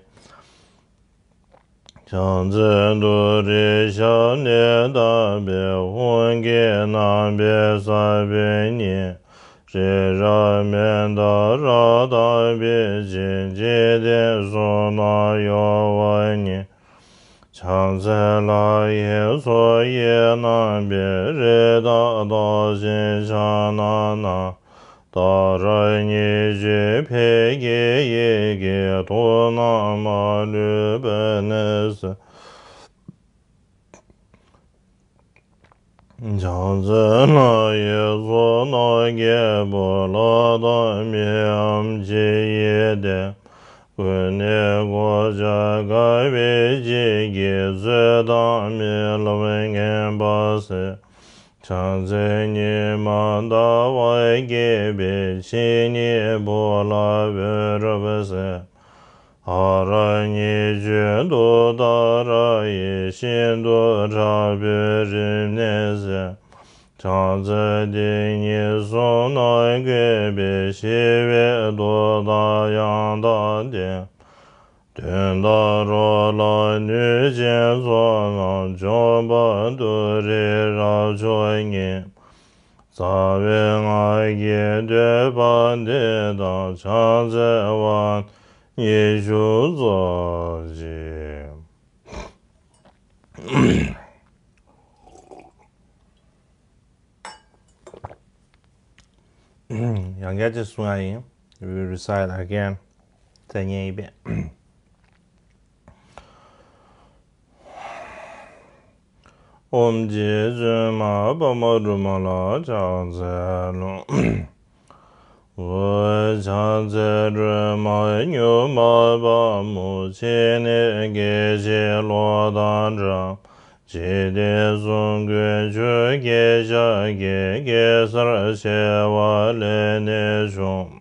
བྱང་རྩེ་ཏུ་རེའི་ཞབས་ནས་བཏབ་པའི་ཧཱུྃ་གི་རྣམ་པའི་ས་བོན་ཉིད། རི་རབ་མནྡ་ར་དང་འབིགས་བྱེད་འཇིག་རྟེན་གསུམ་ན་གཡོ་བ་ཉིད། བྱང་རྩེ་ལྷ་ཡི་མཚོ་ཡི་རྣམ་པའི་རི་དྭགས་བདག་ཆེན་ཕྱག་ན་བསྣམས། ཏཱ་ར་གཉིས་བཅུའི་ཕཊ་ཀྱི་ཡི་གེས་དུག་རྣམས་མ་ལུས་པར་མནན་ཟེར། བྱང་རྩེ་ལྷ་ཡི་མཚོ་རྣམས་རྒྱལ་པོ་ལྷ་དང་མིའམ་ཅི་ཡི་སྡེ། ཀུན་ནས་གོ་ཆ་དགའ་བའི་བརྗིད་ཀྱིས་ཚུལ་དང་རྨི་ལམ་ངན་པ་སེལ། བྱང་རྩེ་ཉི་མ་ཟླ་བ་རྒྱས་པའི་ཕྱི་ཉིན་བུ་ལ་འོད་རབ་གསལ། ཧ་ར་གཉིས་བཅུས་གདུགས་དང་ར་ཡི་ཤིན་ཏུ་དྲག་པོའི་རིམས་ནད་སེལ། བྱང་རྩེ་སྡེ་གཉིས་གསུམ་རྣམས་བཀོད་པའི་ཞི་བའི་མཐུ་དང་ཡང་དག་ལྡན། གདོན་དང་རོ་ལངས་གནོད་སྦྱིན་ཚོགས་རྣམས་འཇོམས་པ་ཏུ་རེའི་རབ་མཆོག་ཉིད། རྩ་བའི་སྔགས་ཀྱི་བསྟོད་པ་འདི་དང་ཕྱག་འཚལ་བ་ཉིད་བཞུགས་ཙམ་ཞིག། ཡང་བསྐྱར་ཅིག་གསུང་ཡ་ཡིན། We will recite again. དེ་ཉན་ཡིན་པས། ཨོཾ་རྗེ་བཙུན་མ་དཔའ་མོ་སྒྲོལ་མ་ལ་ཕྱག་འཚལ་ལོ། འོད་ཕྱག་འཚལ་སྒྲོལ་མ་མྱུར་མ་དཔའ་མོ། ཕྱི་ནས་སྐད་ཅིག་གློག་དང་འདྲ། འཇིག་རྟེན་གསུམ་མགོན་ཆུ་སྐྱེས་ཞལ་གྱི། གེ་སར་བྱེ་བ་ལས་ནི་བྱུང་།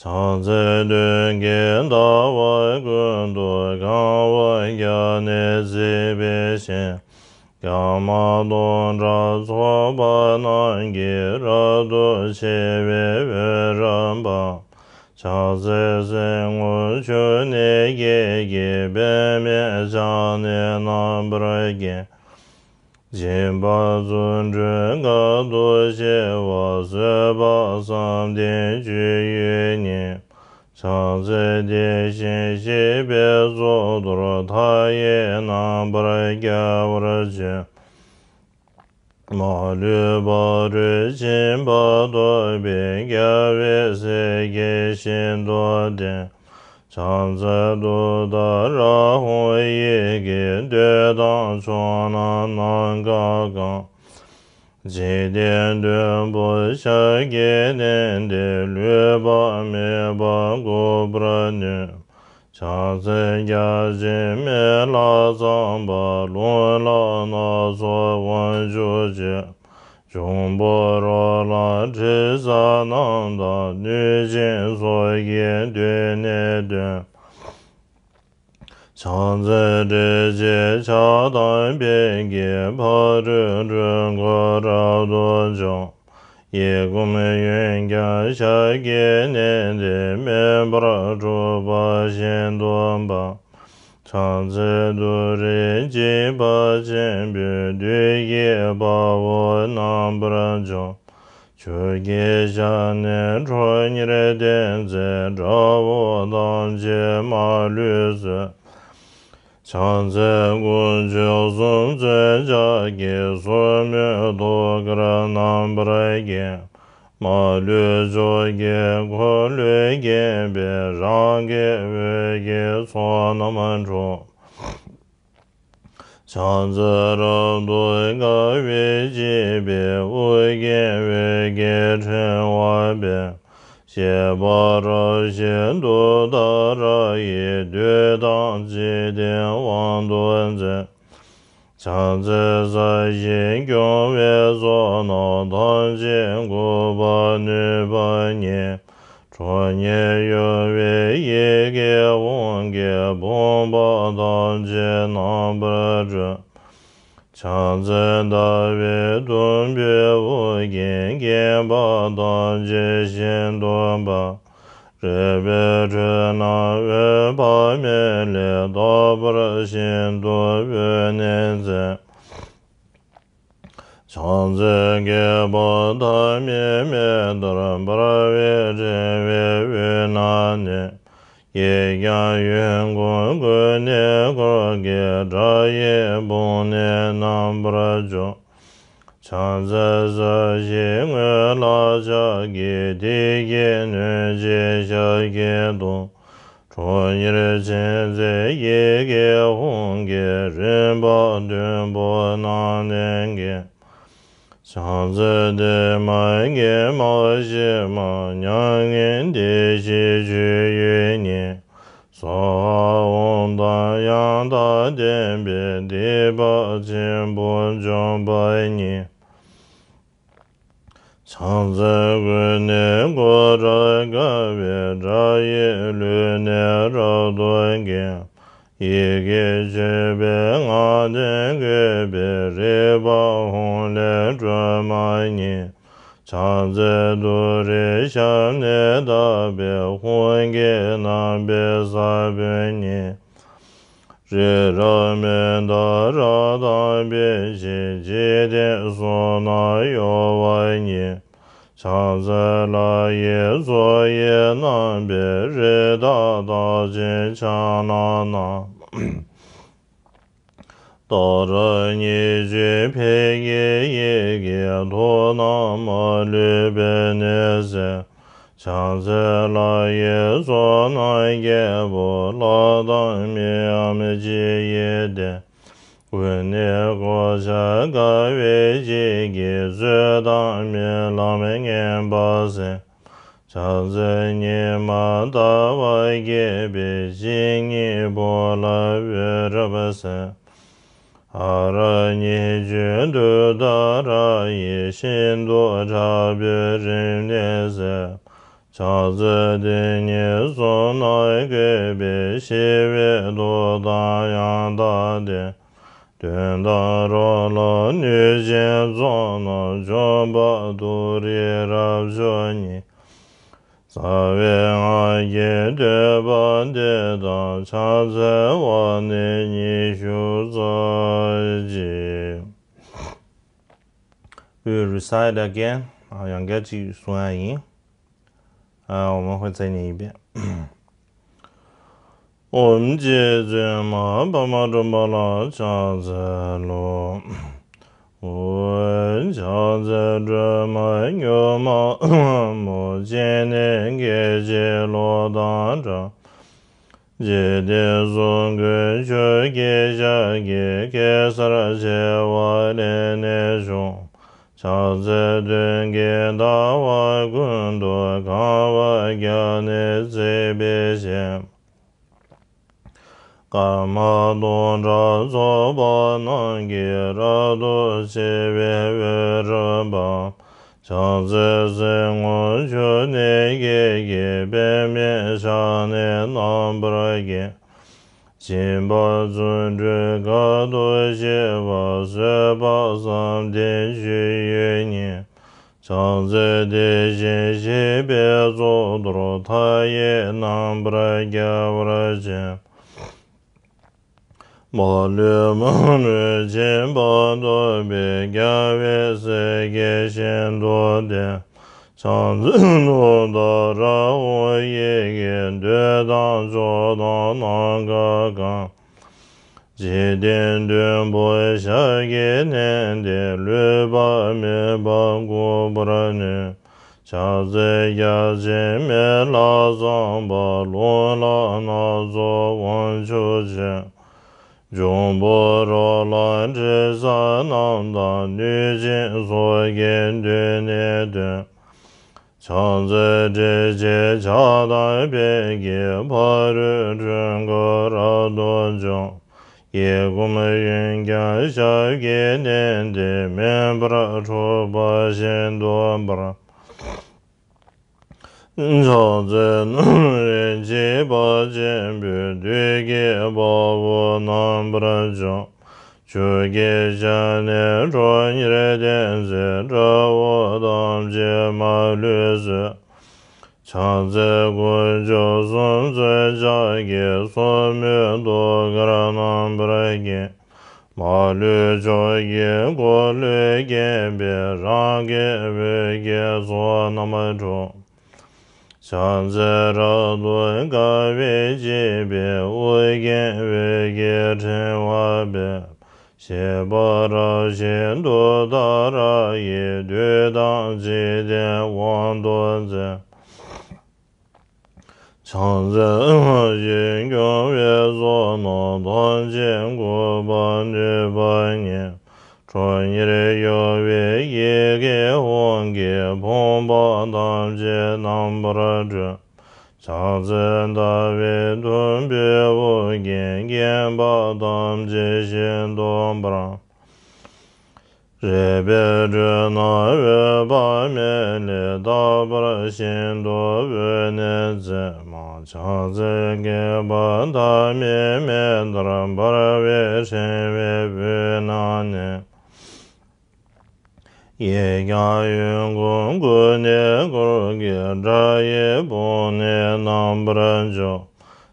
ཕྱག་འཚལ་སྟོན་ཀའི་ཟླ་བ་ཀུན་ཏུ་གང་བ་བརྒྱ་ནི་གཟིགས་པའི་ཞིང་། སྐར་མ་སྟོང་ཕྲག་ཚོགས་པ་རྣམས་ཀྱིས། རབ་ཏུ་ཕྱེ་བའི་འོད་རབ་འབར། ཕྱག་འཚལ་སེར་སྔོ་ཆུ་ནས་སྐྱེས་ཀྱི། པདྨས་ཕྱག་ནི་རྣམ་པར་བརྒྱན། སྦྱིན་པ་བརྩོན་འགྲུས་དཀའ་ཐུབ་ཆེ་བ། བཟོད་པ་བསམ་གཏན་སྤྱོད་ཡུལ་ཉིད། ཕྱག་འཚལ་དེ་བཞིན་གཤེགས་པའི་གཙུག་ཏོར། མཐའ་ཡས་རྣམ་པར་རྒྱལ་བར་སྤྱོད། མ་ལུས་ཕ་རོལ་ཕྱིན་པ་ཐོབ་པའི། རྒྱལ་བའི་སྲས་ཀྱིས་ཤིན་ཏུ་བསྟེན། ཕྱག་འཚལ་ཏུཏྟཱ་ར་ཧཱུྃ་ཡི་གེས། འདོད་དང་ཕྱོགས་རྣམས་ནམ་མཁའ་གང་། འཇིག་རྟེན་བདུན་པོ་ཞབས་ཀྱིས་མནན་ཏེ། ལུས་པ་མེད་པར་འགུགས་པར་ནུས། ཕྱག་འཚལ་བརྒྱ་བྱིན་མེ་ལྷ་ཚངས་པ། རླུང་ལྷ་སྣ་ཚོགས་དབང་ཕྱུག་བཅས། འབྱུང་པོ་རོ་ལངས་དྲི་ཟ་རྣམས་དང་། གནོད་སྦྱིན་ཚོགས་ཀྱིས་མདུན་ནས་བསྟོད། ཕྱག་འཚལ་ཏྲཊ་ཅེས་བྱ་དང་ཕཊ་ཀྱིས། ཕ་རོལ་འགྲོ་མགོན་རབ་ཏུ་འཇོམས། གཡས་བསྐུམ་གཡོན་བརྐྱང་ཞབས་ཀྱིས་མནན་ཏེ། མེ་འབར་འཁྲུགས་པ་ཤིན་ཏུ་འབར། ཕྱག་འཚལ་ཏུ་རེའི་འཇིགས་པ་ཆེན་པོས། བདུད་ཀྱི་དཔའ་བོ་རྣམ་པར་འཇོམས། ཆོས་ཀྱི་ཞབས་ནས་ཁྲོ་གཉེར་བསྟན་འཛིན་དགྲ་བོ་ཐམས་ཅད་མ་ལུས་གསོད། ཕྱག་འཚལ་དཀོན་མཆོག་གསུམ་མཚོན་ཕྱག་གི་སོར་མོས་ཐུགས་ཀར་རྣམ་པར་བརྒྱན། མ་ལུས་ཕྱོགས་ཀྱི་འཁོར་ལོས་བརྒྱན་པའི་རང་གི་འོད་ཀྱི་ཚོགས་རྣམས་འཁྲུགས། ཕྱག་འཚལ་རབ་ཏུ་དགའ་བའི་བརྗིད་པའི་དབུ་རྒྱན་འོད་ཀྱི་ཕྲེང་བ་སྤེལ། བཞད་པ་རབ་བཞད་ཏུཏྟཱ་ར་ཡིས་བདུད་དང་འཇིག་རྟེན་དབང་དུ་མཛད། ཕྱག་འཚལ་ས་གཞི་སྐྱོང་བའི་ཚོགས་རྣམས་ཐམས་ཅད་འགུགས་པར་ནུས་པ་ཉིད། ཁྲོ་གཉེར་གཡོ་བའི་ཡི་གེ་ཧཱུྃ་གིས་ཕོངས་པ་ཐམས་ཅད་རྣམ་པར་སྒྲོལ། ཕྱག་འཚལ་ཟླ་བའི་དུམ་བུས་དབུ་རྒྱན་བརྒྱན་པ་ཐམས་ཅད་ཤིན་ཏུ་འབར། རལ་པའི་ཁྲོད་ན་འོད་དཔག་མེད་ལས་རྟག་པར་ཤིན་ཏུ་འོད་ནི་མཛད། ཕྱག་འཚལ་བསྐལ་པ་ཐ་མའི་མེ་ལྟར་འབར་བའི་ཕྲེང་བའི་དབུས་ན་གནས། གཡས་བརྐྱང་གཡོན་བསྐུམ་ཀུན་ནས་བསྐོར་དགའི་སྒྲ་ཡིས་དཔུང་ནི་རྣམ་པར་འཇོམས། ཕྱག་འཚལ་ས་གཞིའི་ངོས་ལ་ཕྱག་གི་མཐིལ་གྱིས་གནོན་བྱེད་ཞབས་ཀྱིས་བརྡུང་། ཁྲོ་གཉེར་མཚོན་བྱེད་ཡི་གེ་ཧཱུྃ་གིས་རིམ་པ་བདུན་པོ་རྣམས་ལས་འགེངས། ཕྱག་འཚལ་བདེ་མ་དགེ་མ་ཞི་མ་མྱ་ངན་འདས་ཞི་སྤྱོད་ཡུལ་ཉིད། སྭཱ་ཧཱ་ཨོཾ་དང་ཡང་དག་ལྡན་པས་སྡིག་པ་ཆེན་པོ་འཇོམས་པ་ཉིད། ཕྱག་འཚལ་ཀུན་ནས་བསྐོར་རབ་དགའ་བའི་སྒྲ་ཡིས་ལུས་ནི་རབ་ཏུ་འགེངས། ཡི་གེ་མཆོད་པའི་སྔགས་ལྡན་བཀོད་པའི་རིག་པ་ཧཱུྃ་ལས་སྒྲོན་མ་ཉིད། ཕྱག་འཚལ་ཏུ་རེའི་ཞབས་ནས་བཏབ་པའི་ཧཱུྃ་གི་རྣམ་པའི་ས་བོན་ཉིད། རི་རབ་མནྡ་ར་དང་འབིགས་བྱེད་འཇིག་རྟེན་གསུམ་ན་གཡོ་བ་ཉིད། ཕྱག་འཚལ་ལྷ་ཡི་མཚོ་ཡི་རྣམ་པའི་རི་དྭགས་རྟགས་ཅན་ཕྱག་ན་བསྣམས། ཏཱ་ར་གཉིས་བརྗོད་ཕཊ་ཀྱི་ཡི་གེས་དུག་རྣམས་མ་ལུས་པའི་ནད་སེལ། ཕྱག་འཚལ་ལྷ་ཡི་ཚོགས་རྣམས་རྒྱལ་པོ་ལྷ་དང་མིའམ་ཅི་ཡི་སྡེ། ཀུན་ནས་བསྐོར་བྱ་དགའ་བའི་བརྗིད་ཀྱིས་ཚུལ་དང་རྨི་ལམ་ངན་པ་སེལ། ཕྱག་འཚལ་ཉི་མ་ཟླ་བ་རྒྱས་པའི་བཤེས་གཉེན་པོ་ལ་འོད་རབ་གསལ། ཧ་ར་གཉིས་བརྗོད་ཏུཏྟཱ་ར་ཡིས་ཤིན་ཏུ་ཕྲ་བའི་རིམས་ནད་སེལ། ཕྱག་འཚལ་དེ་ཉིད་གསུམ་རྣམས་བཀོད་པའི་ཞི་བའི་མཐུ་དང་ཡང་དག་ལྡན། གདོན་དང་རོ་ལངས་གནོད་སྦྱིན་ཚོགས་རྣམས་འཇོམས་པ་ཏུ་རེ་རབ་མཆོག་ཉིད། རྩ་བའི་སྔགས་ཀྱི་བསྟོད་པ་འདི་དང་ཕྱག་འཚལ་བ་ནི་ཉི་ཤུ་རྩ་གཅིག We'll recite again. ཡང་བསྐྱར་ཅིག་གསུང་ཡ་ཡིན། 啊，我们会在念一遍。 ཨོཾ་རྗེ་བཙུན་མ་འཕགས་མ་སྒྲོལ་མ་ལ་ཕྱག་འཚལ་ལོ། ཨོཾ་ཕྱག་འཚལ་སྒྲོལ་མ་མྱུར་མ་མོ། སྤྱན་ནི་སྐད་ཅིག་གློག་དང་འདྲ། འཇིག་རྟེན་གསུམ་མགོན་ཆུ་སྐྱེས་ཞལ་གྱི་གེ་སར་བྱེ་བ་ལས་ནི་བྱུང་། ཕྱག་འཚལ་སྟོན་ཀའི་ཟླ་བ་ཀུན་ཏུ་གང་བ་བརྒྱ་ནི་བརྩེགས་པའི་ཞལ། སྐར་མ་སྟོང་ཕྲག་ཚོགས་པ་རྣམས་ཀྱིས་རབ་ཏུ་ཕྱེ་བའི་འོད་རབ་འབར། ཕྱག་འཚལ་སེར་སྔོ་ཆུ་ནས་སྐྱེས་ཀྱི་པདྨས་ཕྱག་ནི་རྣམ་པར་བརྒྱན། སྦྱིན་པ་བརྩོན་འགྲུས་དཀའ་ཐུབ་ཞི་བ་བཟོད་པ་བསམ་གཏན་སྤྱོད་ཡུལ་ཉིད། ཕྱག་འཚལ་དེ་བཞིན་གཤེགས་པའི་གཙུག་ཏོར་མཐའ་ཡས་རྣམ་པར་རྒྱལ་བར་བྱེད། མ་ལུས་མ་ལུས་སྦྱིན་པ་སྟོབས་པའི་རྒྱལ་བའི་སྲས་ཀྱིས་ཤིན་ཏུ་བསྟེན། བྱང་རྩེ་ནོར་དང་ར་བོ་ཡི་གེ། འདོད་དང་ཕྱོགས་དང་ནམ་མཁའ་གང་། འཇིག་རྟེན་བདུན་པོ་ཞབས་ཀྱིས་མནན་ཏེ། ལུས་པ་མེད་པར་འགུགས་པར་ནུས། བྱང་རྩེ་རྒྱ་ཆེན་མེ་ལྷ་བསམ་པ། རླུང་ལྷ་སྣ་ཚོགས་དབང་ཕྱུག་ཆེ། འབྱུང་པོ་རོ་ལངས་དྲི་ཟ་རྣམས་དང་། གནོད་སྦྱིན་ཚོགས་ཀྱིས་མདུན་ནས་བསྟོད། བྱང་རྩེ་ཏྲཊ་ཅེས་བྱ་དང་ཕཊ་ཀྱིས། ཕ་རོལ་འཁྲུལ་འཁོར་རབ་ཏུ་འཇོམས། གཡས་བསྐུམ་གཡོན་བརྐྱང་ཞབས་ཀྱིས་མནན་ཏེ། མེ་འབར་འཁྲུགས་པ་ཤིན་ཏུ་འབར། བྱང་རྩེ་རྣམ་རིག་འཇིགས་པ་ཆེན་པོས། བདུད་ཀྱི་དཔའ་བོ་རྣམ་པར་འཇོམས། ཆུ་སྐྱེས་ཞལ་ནས་ཁྲོ་གཉེར་ལྡན་མཛད། དགྲ་བོ་ཐམས་ཅད་མ་ལུས་གསོད། བྱང་རྩེ་དཀོན་མཆོག་གསུམ་མཚོན་ཕྱག་རྒྱའི། སོར་མོས་ཐུགས་ཀར་རྣམ་པར་བརྒྱན། མ་ལུས་ཕྱོགས་ཀྱི་འཁོར་ལོས་བརྒྱན་པའི། རང་གི་འོད་ཀྱི་ཚོགས་རྣམས་འཁྲུགས། བྱང་རྩེ་རབ་ཏུ་དགའ་བའི་བརྗིད་པའི། ཨོ་རྒྱན་འོད་ཀྱི་ཕྲེང་བ་འབེབས། བཞད་པ་རབ་བཞད་ཏུཏྟཱ་ར་ཡིས། བདུད་དང་འཇིག་རྟེན་དབང་དུ་མཛད། བྱང་རྩེ་ཞིང་སྐྱོང་བའི་ཚོགས་རྣམས། ཐམས་ཅད་འགུགས་པར་ནུས་པ་ཉིད། ཁྲོ་གཉེར་གཡོ་བའི་ཡི་གེ་ཧཱུྃ་གིས། ཕོངས་པ་ཐམས་ཅད་རྣམ་པར་སྒྲོལ། བྱང་རྩེ་ཟླ་བའི་དུམ་བུས་དབུ་བརྒྱན། བརྒྱན་པ་ཐམས་ཅད་ཤིན་ཏུ་འབར། རལ་པའི་སྒྲོན་ནག་འོད་དཔག་མེད་ལས། རྟག་པར་ཤིན་ཏུ་འོད་ནི་མཛད་མ། བྱང་རྩེ་བསྐལ་པ་ཐ་མའི་མེ་ལྟར། འབར་བའི་ཕྲེང་བའི་དབུས་ན་གནས། གཡས་བརྐྱང་གཡོན་བསྐུམ་ཀུན་ནས་བསྐོར་གྱི། དགྲ་ཡི་དཔུང་ནི་རྣམ་པར་འཇོམས།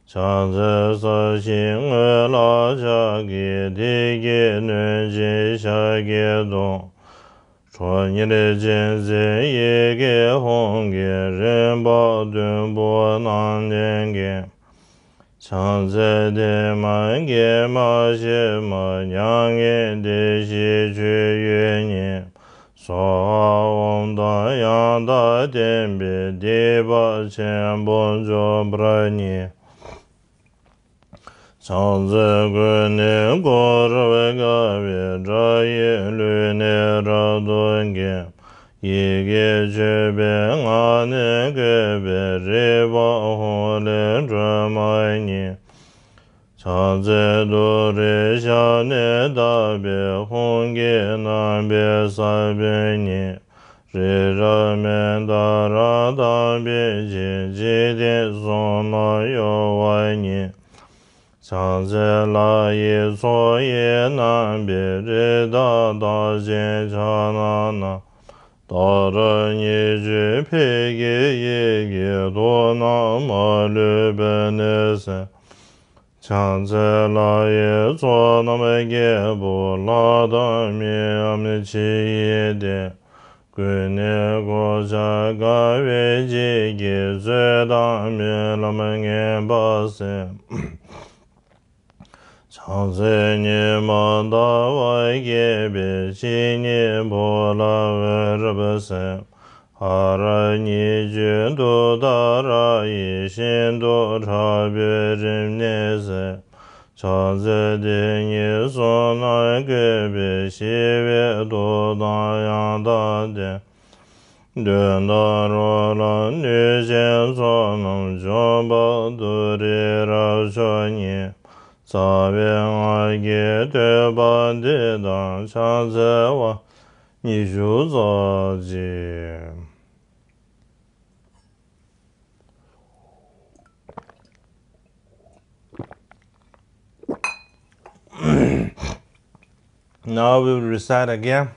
བྱང་རྩེ་ས་གཞིའི་ངོས་ལ་ཕྱག་གི། མཐིལ་གྱིས་གནོན་ཅིང་ཞབས་ཀྱིས་བརྡུང་། ཁྲོ་གཉེར་ཅན་མཛད་ཡི་གེ་ཧཱུྃ་གིས། རིམ་པ་བདུན་པོ་རྣམས་ལས་བརྒྱན། བྱང་རྩེ་བདེ་མ་དགེ་མ་ཞི་མ། མྱ་ངན་འདས་ཞི་མཆོད་ཡུལ་ཉིད། སྭཱ་ཧཱ་ཨོཾ་དང་ཡང་དག་ལྡན་པས། སྡིག་པ་ཆེན་པོ་འཇོམས་པར་བགྱི། བྱང་རྩེ་ཀུན་ནས་བསྐོར་བར་དཀའ་བའི། དགྲ་ཡི་ལུས་ནི་རབ་ཏུ་འགེམས། ཡི་གེ་མཆོད་པའི་ངག་ནི་བཀོད་པས། རིག་པ་ཧཱུྃ་ལས་སྒྲོལ་མ་ཉིད། བྱང་རྩེ་ཏུ་རེའི་ཞབས་ནི་བརྡབས་པས། ཧཱུྃ་གི་རྣམ་པའི་ས་བོན་ཉིད། རི་རབ་མནྡ་ར་དང་འབིགས་བྱེད། འཇིག་རྟེན་གསུམ་རྣམས་གཡོ་བ་ཉིད། བྱང་རྩེ་ལྷ་ཡི་ཚོགས་ཀྱིས་བསྣམས་པའི། རི་དྭགས་རྟགས་ཅན་ཕྱག་ན་བསྣམས། ཏཱ་ར་གཉིས་བརྗོད་ཕཊ་ཀྱི་ཡི་གེས། དུག་རྣམས་མ་ལུས་པར་ནི་སེལ། བྱང་རྩེ་ལྷ་ཡི་ཚོགས་རྣམས་རྒྱལ་པོ། ལྷ་དང་མིའམ་ཕྱི་ཡི་དེད། ཀུན་ནས་གོ་ཆ་དགའ་བའི་བརྗིད་ཀྱིས། རྩོད་དང་རྨི་ལམ་ངན་པ་སེལ། བྱང་རྩེ་ཉི་མ་ཟླ་བ་རྒྱས་པའི། ཕྱི་ཉིན་ཕོ་ལྷ་འོད་རབ་གསལ། ཧ་ར་གཉིས་བརྗོད་ཏུཏྟཱ་ར་ཡིས། ཤིན་ཏུ་ཕྲ་བའི་རིམས་ནད་སེལ། བྱང་རྩེ་དེ་ཉིད་གསུམ་རྣམས་བཀོད་པས། ཞི་བའི་མཐུ་དང་ཡང་དག་ལྡན། གདོན་དང་རོ་ལངས་གནོད་སྦྱིན་ཚོགས་རྣམས། འཇོམས་པ་ཏུ་རེ་རབ་མཆོག་ཉིད། རྩ་བའི་སྔགས་ཀྱི་བསྟོད་པ་འདི་དང་། ཕྱག་འཚལ་བ་ཉི་ཤུ་རྩ་གཅིག། Now we will recite again,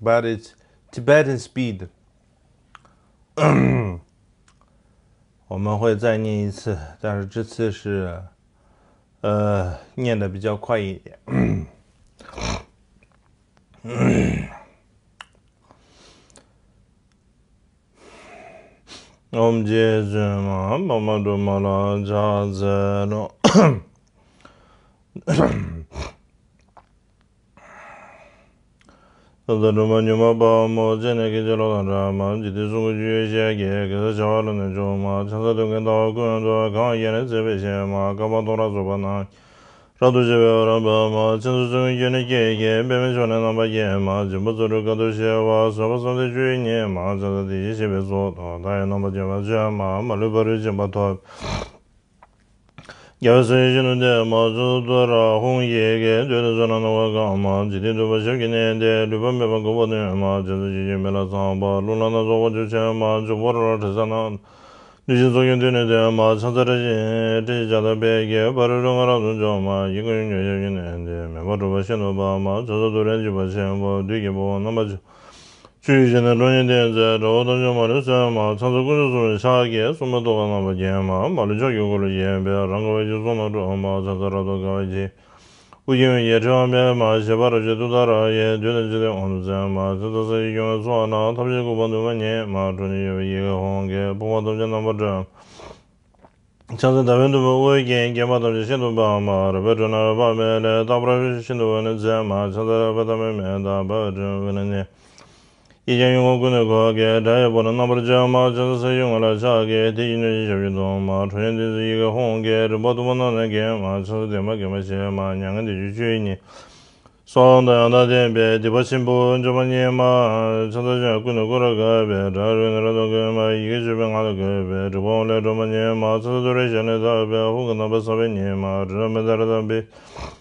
but it's Tibetan speed. 我们会再念一次，但是这次是，呃，念得比较快一点。ཨོཾ་རྗེ་བཙུན་མ་པདྨ་སྒྲོལ་མ་ལ་ཕྱག་འཚལ་ལོ། ད་ལྟ་སྒྲོལ་མ་མྱུར་མ་དཔའ་མོ་སྤྱན་ནས་སྐད་ཅིག་ལོག་དང་འདྲ་མ། འཇིག་རྟེན་གསུམ་མགོན་རྒྱུ་ཡོད་ཤེས་ཀྱི། གེ་སར་བྱེ་བ་ལ་ནི་འཇོམས་མ། ཕྱག་འཚལ་མདུན་བསྐྱེད་ཟླ་བ་ཀུན་ཏུ། གང་བ་བརྒྱ་ནི་བརྩེགས་པའི་ཞལ་མ། བསྐལ་པ་སྟོང་ཕྲག་རྫོགས་པ་ན། རབ་ཏུ་ཕྱེ་བའི་འོད་རབ་འབར་མ། ཕྱག་འཚལ་ཚོགས་ཀྱི་རྒྱུད་ནི་སྐྱེ་བའི་གེགས། པདྨའི་མཆོག་ནི་རྣམ་པར་རྒྱལ་མ། འཇིགས་པ་རྩ་དྲུག་དཀའ་ཐུབ་ཞི་བ། བཟོད་པ་བསམ་གཏན་བཅུ་ཡི་ཉི་མ། ཕྱག་འཚལ་བདེ་གཤེགས་ཞེས་པའི་གཟུགས་དང་། མཐའ་ཡས་རྣམ་པར་རྒྱལ་བ་བཅོམ་མ། མ་ལུས་ཕ་རོལ་ཕྱིན་པ་ཐོབ། རྒྱལ་བའི་སྲས་ཡིད་བཞིན་དུ་བསྟེན་མ། ཕྱག་འཚལ་ཏུ་ར་ཧཱུྃ་ཡི་གེ། བདུད་དང་ཕྱོགས་རྣམས་སྣང་བ་སྐར་མ། འཇིག་རྟེན་འདུས་པ་ཞབས་ཀྱིས་མནན་ཏེ། ལུས་པ་མེད་པར་འགུགས་པར་ནུས་མ། ཕྱག་འཚལ་ཆོས་ཀྱི་མེ་ལྷ་ཚངས་པ། རླུང་ལྷ་སྣ་ཚོགས་དབང་ཕྱུག་ཆེན་པོ། འཇུག་པ་རོ་ལངས་དྲི་ཟ་རྣམས། གདུལ་ཞིང་ཚོགས་ཀྱི་མདུན་ནས་བསྟོད་མ། ཕྱག་འཚལ་བཀྲ་ཤིས་བཀྲ་ཤིས་བྱ་དང་དཔལ་གྱི། ཕ་རོལ་ཀླུ་དབང་རབ་ཏུ་འཇོམས་མ། ཡི་གེ་ཡོངས་ཀྱི་ཞབས་ཀྱིས་མནན་ཏེ། མེ་འབར་འཁྲུགས་པ་ཤིན་ཏུ་འབར་མ། ཕྱག་འཚལ་ཏུ་རེ་འཇིགས་པ་ཆེན་པོ། བདུད་ཀྱི་དཔུང་རྣམ་པར་འབྱར། ཆུ་ཡི་ཞལ་ནི་ཁྲོ་གཉེར་ལྡན་མཛད། དགྲ་བོ་ཐམས་ཅད་མ་ལུས་གསོད་མ། ཕྱག་འཚལ་དཀོན་མཆོག་གསུམ་གྱི་ཕྱག་རྒྱས། སྲུང་མའི་ཐུགས་ཀར་རྣམ་པར་བརྒྱན་མ། མ་ལུས་ཕྱོགས་ཀྱི་འཁོར་ལོས་བརྒྱན་པའི། རང་གང་བ་ཅན་གསུམ་རྣམས་སྒྲོལ་མ། ཕྱག་འཚལ་རབ་ཏུ་དགའ་བའི་ཞལ། དབུ་རྒྱན་ཡོན་གྱི་ཕྲེང་བ་འབར་མ། བཞད་པ་རབ་བརྒྱན་ཏུཏྟཱ་ར་ཡིས། བདུད་དང་འཇིག་རྟེན་དབང་དུ་མཛད་མ། ཕྱག་འཚལ་ས་གཞི་སྐྱོང་བའི་ཚོགས་རྣམས། ཐམས་ཅད་བཀུག་པ་འདུན་མ་བརྙེས་མ། ཁྲོ་གཉེར་ཡོད་པའི་ཡི་གེ་ཧཱུྃ་གིས། ཕོངས་པ་ཐམས་ཅད་རྣམ་པར་སྒྲོལ་མ། ཕྱག་འཚལ་ཟླ་བའི་དུམ་བུས་དབུ་རྒྱན། བརྒྱན་པ་ཐམས་ཅད་ཤིན་ཏུ་འཕགས་མ། རལ་པའི་སྒྲོ་ནི་འཕགས་པའི་ལས། རྟག་པར་ཤིན་ཏུ་འོད་ནི་མཛད་མ། ཕྱག་འཚལ་རལ་པ་ཐ་མའི་མེ་དང་། འབར་བའི་སྒྲོ་ནི་འོད་ནི་གནས། གཡས་བརྐྱང་གཡོན་བསྐུམ་ཀུན་ནས་བསྐོར་གྱིས། དགྲ་ཡི་དཔུང་རྣམས་རྣམ་པར་འབྱར་མ། ཕྱག་འཚལ་ས་གཞིའི་ངོས་ལ་ཕྱག་གིས། དེ་ཡི་སྣོད་ཀྱི་ཞབས་ཀྱིས་བརྡུང་མ། ཁྲོ་གཉེར་ལྡན་མཛད་ཡི་གེ་ཧཱུྃ་གིས། རིམ་པ་གཏུམ་པོ་རྣམས་ནི་འགེམས་མ། ཕྱག་འཚལ་བདེ་མ་དགེ་མ་ཞེས་མ། མྱ་ངན་འདས་འཇོམས་མཆོག་ཡི་ཉི་མ། གསང་བ་དང་ཡང་དག་ལྡན་པའི། སྡིག་པ་ཆེན་པོ་འཇོམས་པ་ཉིད་མ། ཕྱག་འཚལ་ཞིང་ཀུན་ཏུ་བསྐོར་རབ་དགའ་བའི། དགྲ་རིག་ནི་རབ་ཏུ་བསྐོར་མ། ཡི་གེ་བཅུ་པའི་ངག་ལས་བཀོད་པའི། དྲེགས་པ་དབང་ལས་སྒྲོལ་མ་ཉིད་མ། ཕྱག་འཚལ་ཏུ་རེའི་ཞལ་ནི་ཐོད་པའི། ཧཱུྃ་གི་རྣམ་པར་སངས་པ་ཉིད་མ། རི་རབ་མི་ཐ་རི་དྭགས་པའི།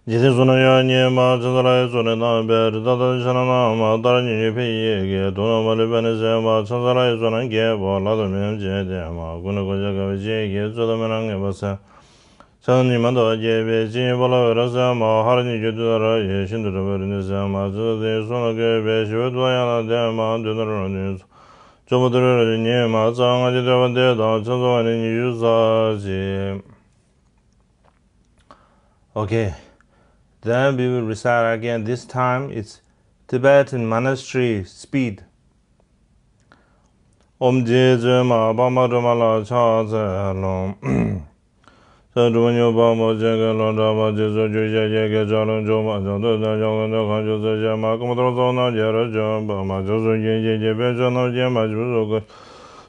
འཇིག་རྟེན་གསུམ་རྣམས་གཡོ་བ་ཉིད་མ། ཕྱག་འཚལ་ལྷ་ཡི་གཙུག་ནས་བཏབ་པའི། རི་དྭགས་དང་ཕྱག་ན་བསྣམས་མ། ཏཱ་ར་གཉིས་བརྗོད་ཕཊ་ཡི་གེས། དུག་རྣམས་མ་ལུས་པ་ནི་སེལ་མ། ཕྱག་འཚལ་ལྷ་ཡི་གཙུག་ན་རྒྱལ་པོ། ལྷ་དང་མིའམ་ཅི་ཡང་ལྡན་མ། ཀུན་ནས་གོ་ཆ་དགའ་བའི་སྤྱན་གྱིས། རྩོད་དང་མི་སྣང་ངེས་པ་སེལ། ཕྱག་ནི་མ་འདའ་བ་བརྒྱད་པའི། སྤྱན་ཡི་དཔལ་ལ་འོད་རབ་གསལ་མ། ཧ་ར་གཉིས་བརྗོད་ཏུཏྟཱ་ར་ཡིས། ཤིན་ཏུ་དྲག་པོའི་རིགས་ནི་སེལ་མ། ཕྱག་འཚལ་དེ་ཡི་གསུང་ལ་བཀོད་པའི། ཞི་བའི་ཐུགས་དང་ཡང་དག་ལྡན་མ། འདོད་དང་རབ་ཏུ་ཡོངས་སུ། འཇོམས་པ་ཏུ་རེ་རབ་ཏུ་ཉིད་མ། རྩ་བ་སྔགས་ཀྱི་བསྟོད་པ་འདི་དང་། ཕྱག་འཚལ་བ་ནི་ཉི་ཤུ་རྩ་གཅིག། Okay, then we will recite again. This time it's Tibetan monastery speed. ཨོཾ་རྗེ་བཙུན་མ་པདྨ་སྒྲོལ་མ་ལ་ཕྱག་འཚལ་ལོ། ཕྱག་དྲུག་པ་མྱུར་བ་དཔའ་མོ་སྤྱན་གྱི་ལྷོ་འདྲ་མ། འཇིགས་སུ་སྐྱོ་ཤས་བརྒྱད་ཀྱི་ལྕགས་ཀླུང་འཇོམས་མ། བྱང་དུ་ལྟ་ཕྱོགས་ཀུན་ཏུ་ཁམས་ཆེན་རྩད་བཅད་མ། ཀུན་མཁྱེན་ཐོབ་ཐང་རྣམས་ཀྱི་རབ་འབྱམས་པ། མ་ཆགས་གཟུགས་ཅན་བརྒྱད་ཀྱི་དཔལ་མཆོག་རྣམས་ཀྱིས། མ་ཆགས་གཟུགས་ཀྱི་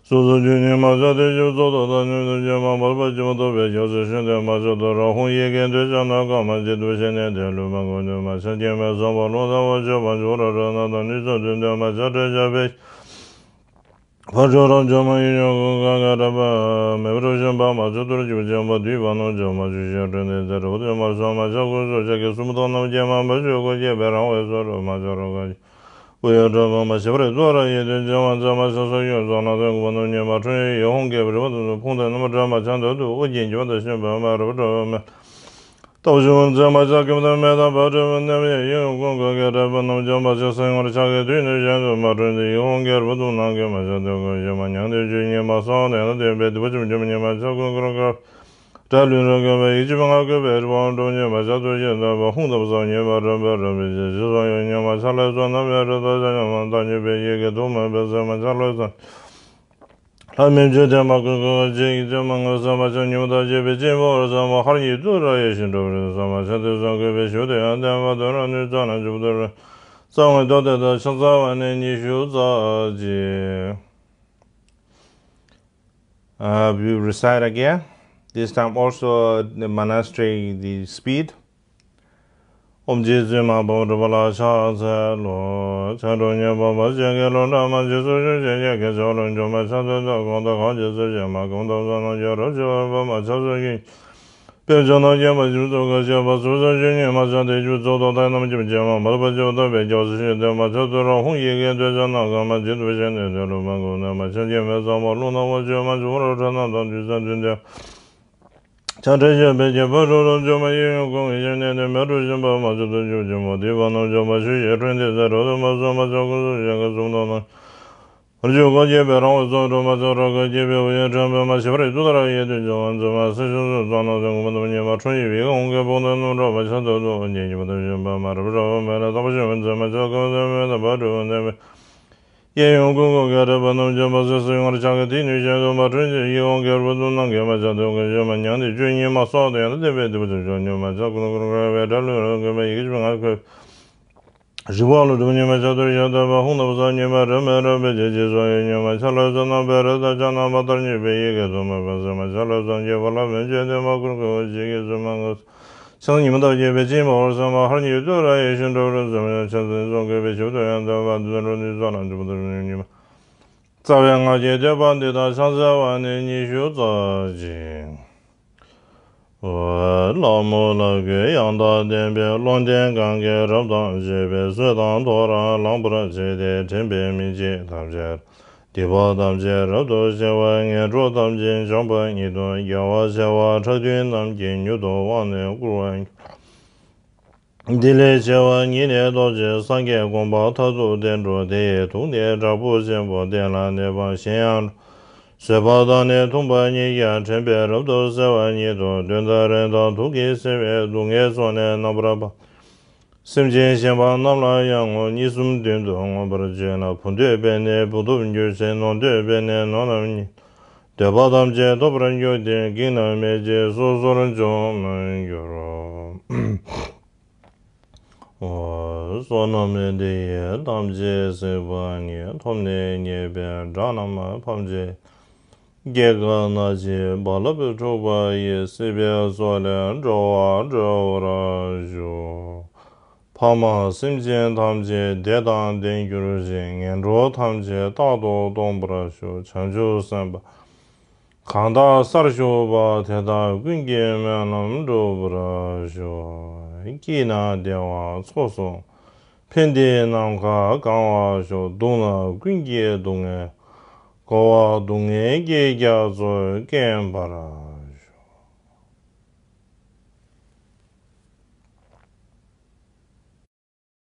གཟུགས་སུ་འགྱུར་ཉིད་མ། ཕྱག་རྟེན་བཅུ་པའི་ཚོགས་དང་བདག་ཉིད་དང་བཅས་མ། མ་ལུས་པ་ཕྱི་མ་ཐོབ་པའི་སྐྱབས་སུ་མཆི་འདོད་མ། ཕྱག་འཚལ་ཏུ་ར་ཧཱུྃ་ཡི་གེ། འདོད་ཆགས་རྣམས་སྐོམ་མ། འཇིགས་སྐྲག་ཞེ་སྡང་ལུས་མ་འགུལ་འདོད་མ། ཕྱག་སྐྱེད་མའི་བཟང་པོ་རླུང་ལྟ་བུར་གྱུར་པ། འཇུག་པ་རོ་ལངས་དྲི་ཟ་རྣམས་དང་ནི་ཚོགས་འདུ་འདོད་མ། ཕྱག་བྲལ་བྱ་བའི་ཕ་རོལ་ཕྱིན་རབ་འབྱམས་མ། ཡིད་འོང་ཀུན་དགའ་དགའ་བྲལ་བ། མེ་འབར་འཁྲུགས་ཤིང་འབར་མ། ཕྱག་ཏུ་རེ་བཅུ་པ་ཆེན་པོ། བདུད་དཔུང་རྣམས་འཇོམས་མ། ཆུ་སྐྱེས་ཁྲོ་གཉེར་ལྡན་མཛད། དགྲ་བོ་ཐམས་ཅད་མ་ལུས་གསོད་མ། ཕྱག་འཚལ་ལྷ་ཡི་གཙུག་ན་བསྐྱེད་མ། མ་ཆགས་གཟུགས་སུ་འགྱུར་བའི་རང་འོད་ཟེར་རོ། མ་ཆགས་རོ་ག་ཡི་དབུ་ཡི་སྒྲ་འབར་མ། བཞད་པ་རི་རབ་ཏུ་འཕགས་པ་ཡི། དོན་བྱེད་པ་མཛད་མ། ཕྱག་འཚལ་གཡུལ་ས་ལྷ་དང་འགུགས་པ་རྣམས་ཉིད་མ། ཁྲོ་གཉེར་ཡི་གེ་ཧཱུྃ་གིས། རིམ་པ་ཐམས་ཅད་ཕོངས་དང་རྣམ་པར་བྲལ་མ། ཕྱག་འཚལ་ཏུ་དབུ་རྒྱན་འཇིགས་པ་དང་ཕྱིན་པ་མ། རལ་པ་འཁྲུགས་པའི་མེ་ལྟ་བུར་གྱུར་པ་མཛད་མ། ལྕགས་ཀྱི་མེ་དང་མེ་ལྟར་བབས་ཏེ་མནན་པ། ཡིད་འོང་ཀུན་དགའ་གིས་བྲེལ་བ་རྣམས་འཇོམས་པ། ཕྱག་འཚལ་ཡུངས་ཀར་ཕྱག་གི་མདུད་ནི་གཞན་དུ་མ། ཁྲོ་གཉེར་ཡི་གེ་ཧཱུྃ་གིས། རྦ་ཏུ་རྣམས་ཀྱིས་མ་ཆགས་ཏེ་འགུགས་པར་བྱེད་མ། མྱ་ངན་འདས་འཇོམས་ཉིད་མ། གསང་བ་དང་ཡང་དག་ལྡན་པའི། སྡིག་པ་ཆེན་པོ་འཇོམས་པ་ཉིད་མ། ཕྱག་ཀུན་དགའ་གིས་བྲལ། དགྲ་ལུས་རབ་འགུགས་པའི། ཡིག་བཅུ་པའི་ངག་བཀོད་པའི། རི་དྭགས་དབང་སྒྲོལ་མ་ཉིད་མ། ཕྱག་ཏུ་ཅི་བསྟན་པ། ཧཱུྃ་ལྟ་བུར་གསལ་བ་ཉིད་མ། རལ་པའི་སྒྲ་འབར་མ། ཞི་བ་ཡོངས་བསྙེན་མ། ཕྱག་ལེན་ཚོགས་རྣམས་ཡང་རབ་ཏུ་བྱ། ཉམས་ལེན་བདག་ཉིད་པའི། ཡི་གེ་དུག་མེད་པའི་ཟེར་མ། ཕྱག་ལེན་ཚོགས་ལྷ་མིའམ་ཅི་ཡང་ལྡན་མ། ཀུན་དགའ་བོ་ཆེ་ཡི་བསྟོད་མ། ངོ་མཚར་མ། ཕྱག་ཉི་མ་དང་བཅས་པའི་སྤྱན་སྤོབས་པར་མཛད་མ། ཧ་ར་གཉིས་ཏུཏྟཱ་ར་ཡིས། ཤིན་ཏུ་དྲག་པོའི་རིགས་ནི་སེལ་མ། ཕྱག་རྟེན་བཟང་བཀོད་པའི། ཞི་བ་དང་ཡང་ལྡན་པ། དོན་རབ་ནི་རྩ་རྣམས། འཇུག་པ་ཏུ་རེ་རྩ་བ་ལྔའི་མདོ་སྡེ་དང་། ཕྱག་འཚལ་བ་ནི་ཉི་ཤུ་རྩ་གཅིག། Uh, we recite again. This time also the monastery, the speed. ཨོཾ་རྗེ་བཙུན་མ་པདྨ་སྒྲོལ་མ་ལ་ཕྱག་འཚལ་ལོ། ཕྱག་དྲུག་པ་མྱུར་བ་དཔའ་མོ་སྤྱན་གྱི་ལྷོ་འདྲ་མ། འཇིགས་སུ་སྐྱོ་ཤས་བརྒྱད་ཀྱི་ལྕགས་ཀླུང་འཇོམས་མ། ཕྱག་ཏུ་ཏ་ཀོ་དང་ཁ་འབྱེད་སེར་ཕྱེད་མ། ཀུན་མཁྱེན་ཐོབ་ཐང་རྣམས་ཀྱི་རབ་འབྱམས་པ། ཕྱག་འཚལ་གཡས་པའི་ཕྱོགས་རྣམས་བརྒྱན་མ། བཞི་པའི་ཚུལ་ཁ་ཕྱེད་པ། ཚུལ་བཟང་བཅུ་གཉིས་མ། ཕྱག་མཐིལ་བཅུ་པའི་ཚོགས་དང་ལྷ་རྣམས་ཀྱིས་བརྒྱན་མ། མ་ལུས་པ་སྤྱི་བོར་གཏད་པའི། སྐྱབས་སུ་མཆི་འདོད་མ། ཕྱག་ཏུ་ར་ཧཱུྃ་ཡི་གེ། འདོད་ཆགས་རྣམས་སྐོམ་མ། འཇིགས་སྐྲག་ཞེ་སྡང་ལུས་མ་འགུལ་འདོད་མ། ཕྱག་སྐྱེད་མའི་བཟང་པོ་རླུང་ལྟ་བུར་གྱུར་པ། འཇུག་པ་རོ་ལངས་དྲི་ཟ་རྣམས་དང་། དུག་གསུམ་འདོད་མ། ཕྱག་བྲལ་བྱ་བའི་གེགས། ཕ་རོལ་ཕྱིན་པ་མ། ཡིད་འོང་ཀུན་དགའ་ཞེས། མནན་ཏེ་མེ་འཁྲུགས་ཤིང་འབར་མ། ཕྱག་ཏུ་ཅི་བསྟན་པ། བདུད་དཔུང་རྣམས་འཇོམས་པ། ཆུ་སྐྱེས་ཁྲོ་གཉེར་ལྡན་མཛད། དགྲ་བོ་ཐམས་ཅད་མ་ལུས་གསོད་མ། ཕྱག་ཀུན་དགའ་བོ་ཆེ་ཡི་གཟུགས་བཟང་རྣམས། རབ་འབྱམས་པ་ཡི་རང་འོད་ཟེར་རོ། མ་ཆགས་རོ་ག་ཡི་དབུ་ཡི་སྒྲ་འབར་མ། བཞད་པ་རི་རབ་ཏུ་འཕགས་པ་ཡི། དོན་བྱེད་པ་མཛད་མ། སེར་ཕྱོགས་སུ་རྩ་རྣམས་དང་འགུགས་པ་རྣམས་ཉིད་མ། ཁྲོ་གཉེར་ཡི་གེ་ཧཱུྃ་གིས། དཔུང་རྡོ་རྣམས་བསྒྲགས་པ། ཕྱག་ཏུ་ཏ་ཀོ་དང་ཁ་འབྱེད་སེར་ཕྱེད་མ། རལ་པའི་སྒྲ་འབར་མ་ཡི་ལས། རྟག་པར་ཤིན་ཏུ་མཛད་མ། ལྕགས་ཀྱི་མེ་དང་མེ་ལྟར་བབས་ཏེ་མནན་པ། གཡས་གཡོན་ཀུན་ཀུན་ག་རེ་པ་རྣམས་ཀྱང་མ་ཟད་སུ་ཡོང་བར་བྱ་དགའ་དེའི་ནུས་ཤིང་དུ་མ་འཁྲུལ་གྱི་ཡིད་འོང་གེར་པོ་དུ་ནང་གི་མ་བྱ་དུ་གི་ཞུ་མ་མྱང་དེ་ཆོས་ཉིད་མ་སོགས་དུ་ཡང་དུ་བསྟན་པའི་དུ་བ་དུ་ཞོ་ཉོ་མ་བྱ་ཀུན་ཀུན་ག་བའི་སྒྲ་ལུས་རང་གི་པ་ཡི་གེ་ཆུ་ང་ཁོས། རིག་པ་ལ་གྲུབ་ཉོན་མ་ཆགས་ཏོར་ཞབས་ཏོག་པ་ཧུང་ནུ་བཟང་ཉོན་མ་རབ་མེད་རབ་པའི་རྗེས་ཀྱི་སོགས་ཡོད་ཉོན་མ་ཆ་ལ་སོགས་རྣམ་པའི་རབ་ཏུ་ཆགས་རྣམ་པ་ལྟར་ཉོན་པའི་ཡི་གེ་དུ་མ་པ་སེ་མ་ཆ་ལ་སོགས་འགྱེད་པ་ལ་མི་འགྱེད་དེ་མ་ཁུར་ཁུར་བོ་ཇི་གི་སུ་མ་ངོ་ཆང་ཉི་མ་ལྟར་རྒྱས་པའི་སྤྱན་པ་ཧོར་སེམས་པ་ཧར་ཉིད་ཏུ་ར་ཡེ་ཤེས་འགྲོ་རུ་འཛུམ་ཡང་ཆ་ཚུན་སོགས་དགོས་པའི་ཞབས་ཏོག་ཡང་དོན་པ་འདུན་རུ་ནུས་སོགས་ལ་འགྲུབ་པ་དུ་རུ་ཉོན་མ། རྩ་བའི་སྔགས་ཀྱི་བསྟོད་པ་འདི་དག་ཕྱག་འཚལ་བ་ནི་ཉི་ཤུ་རྩ་གཅིག་ལྷ་མོ་ལ་གུས་ཡང་དག་ལྡན་པའི་བློ་ལྡན་གང་གིས་རབ་དང་བཅས་པའི་གསོལ་དང་དོ་རང་བླངས་པར་བྱས་ཏེ་དྲན་པའི་མི་མཇེད་ཐམས་ཅད་སྡིག་པ་ཐམས་ཅད་རབ་ཏུ་ཞི་བ་ངན་འགྲོ་ཐམས་ཅད་བྱང་བ་ཉིད་དུ་རྒྱལ་བ་བྱེ་བ་ཕྲག་བདུན་རྣམས་ཀྱིས་མྱུར་དུ་དབང་ནི་བསྐུར་བར་འགྱུར། འདི་ལས་ཆེ་བ་ཉིད་ནི་རྡོ་རྗེ་སངས་རྒྱས་དགོངས་པ་མཐར་ཐུག་བསྟན་འགྲོ་དེ་ཡི་དུག་ནི་དྲག་པོ་ཆེན་པོ་གཏན་ལ་གནས་པ་གཞན་ཡང་འགྲོ། བཟོད་པ་དང་ནི་འཐུང་པ་ཉིད་ཀྱང་དྲན་པས་རབ་ཏུ་གསལ་བ་ཉིད་དུ་གདོན་དང་རེ་དང་དུག་གིས་བསལ་བའི་སྡུག་བསྔལ་སོགས་ནི་རྣམ་པར་སྤངས། སེམས་ཅན་གཞན་པ་རྣམས་ལ་ཡང་ངོ་གཉིས་གསུམ་བདུན་དུ་མངོན་པར་བརྗོད་ལ་བུ་འདོད་པས་ནི་བུ་ཐོབ་འགྱུར་ཞིང་ནོར་འདོད་པས་ནི་ནོར་རྣམས་ཉིད། འདོད་པ་ཐམས་ཅད་ཐོབ་པར་འགྱུར་ཏེ་བགེགས་རྣམས་མེད་ཅིང་སོ་སོར་འཇོམས་འགྱུར་རོ། བསོད་ནམས་འདི་ཡིས་ཐམས་ཅད་གཟིགས་པ་ཉིད། ཐོབ་ནས་ཉེས་པའི་དགྲ་རྣམས་ཕམ་བྱས། སྐྱེ་རྒ་ན་འཆིའི་རྦ་རླབས་འཁྲུགས་པ་ཡི། སྲིད་པའི་མཚོ་ལས་འགྲོ་བ་སྒྲོལ་བར་ཤོག །ཕ་མ་སེམས་ཅན་ཐམས་ཅད་བདེ་དང་ལྡན་གྱུར་ཅིག །ངན་འགྲོ་ཐམས་ཅད་རྟག་ཏུ་སྟོངས་པར་ཤོག །བྱང་ཆུབ་སེམས་དཔའ་གང་དག་གསར་བཞུགས་པ་དེ་དག་ཀུན་གྱི་སྨོན་ལམ་འགྲུབ་པར་ཤོག །སྐྱིད་ན་བདེ་བ་ཚོགས་སུ་ཕན་བདེའི་ནམ་མཁའ་གང་བར་ཤོག །སྡུག་ན་ཀུན་གྱི་སྡུག་བསྔལ་འཁོར་བ་སྡུག་བསྔལ་གྱི་རྒྱ་མཚོ་སྐེམ་པར་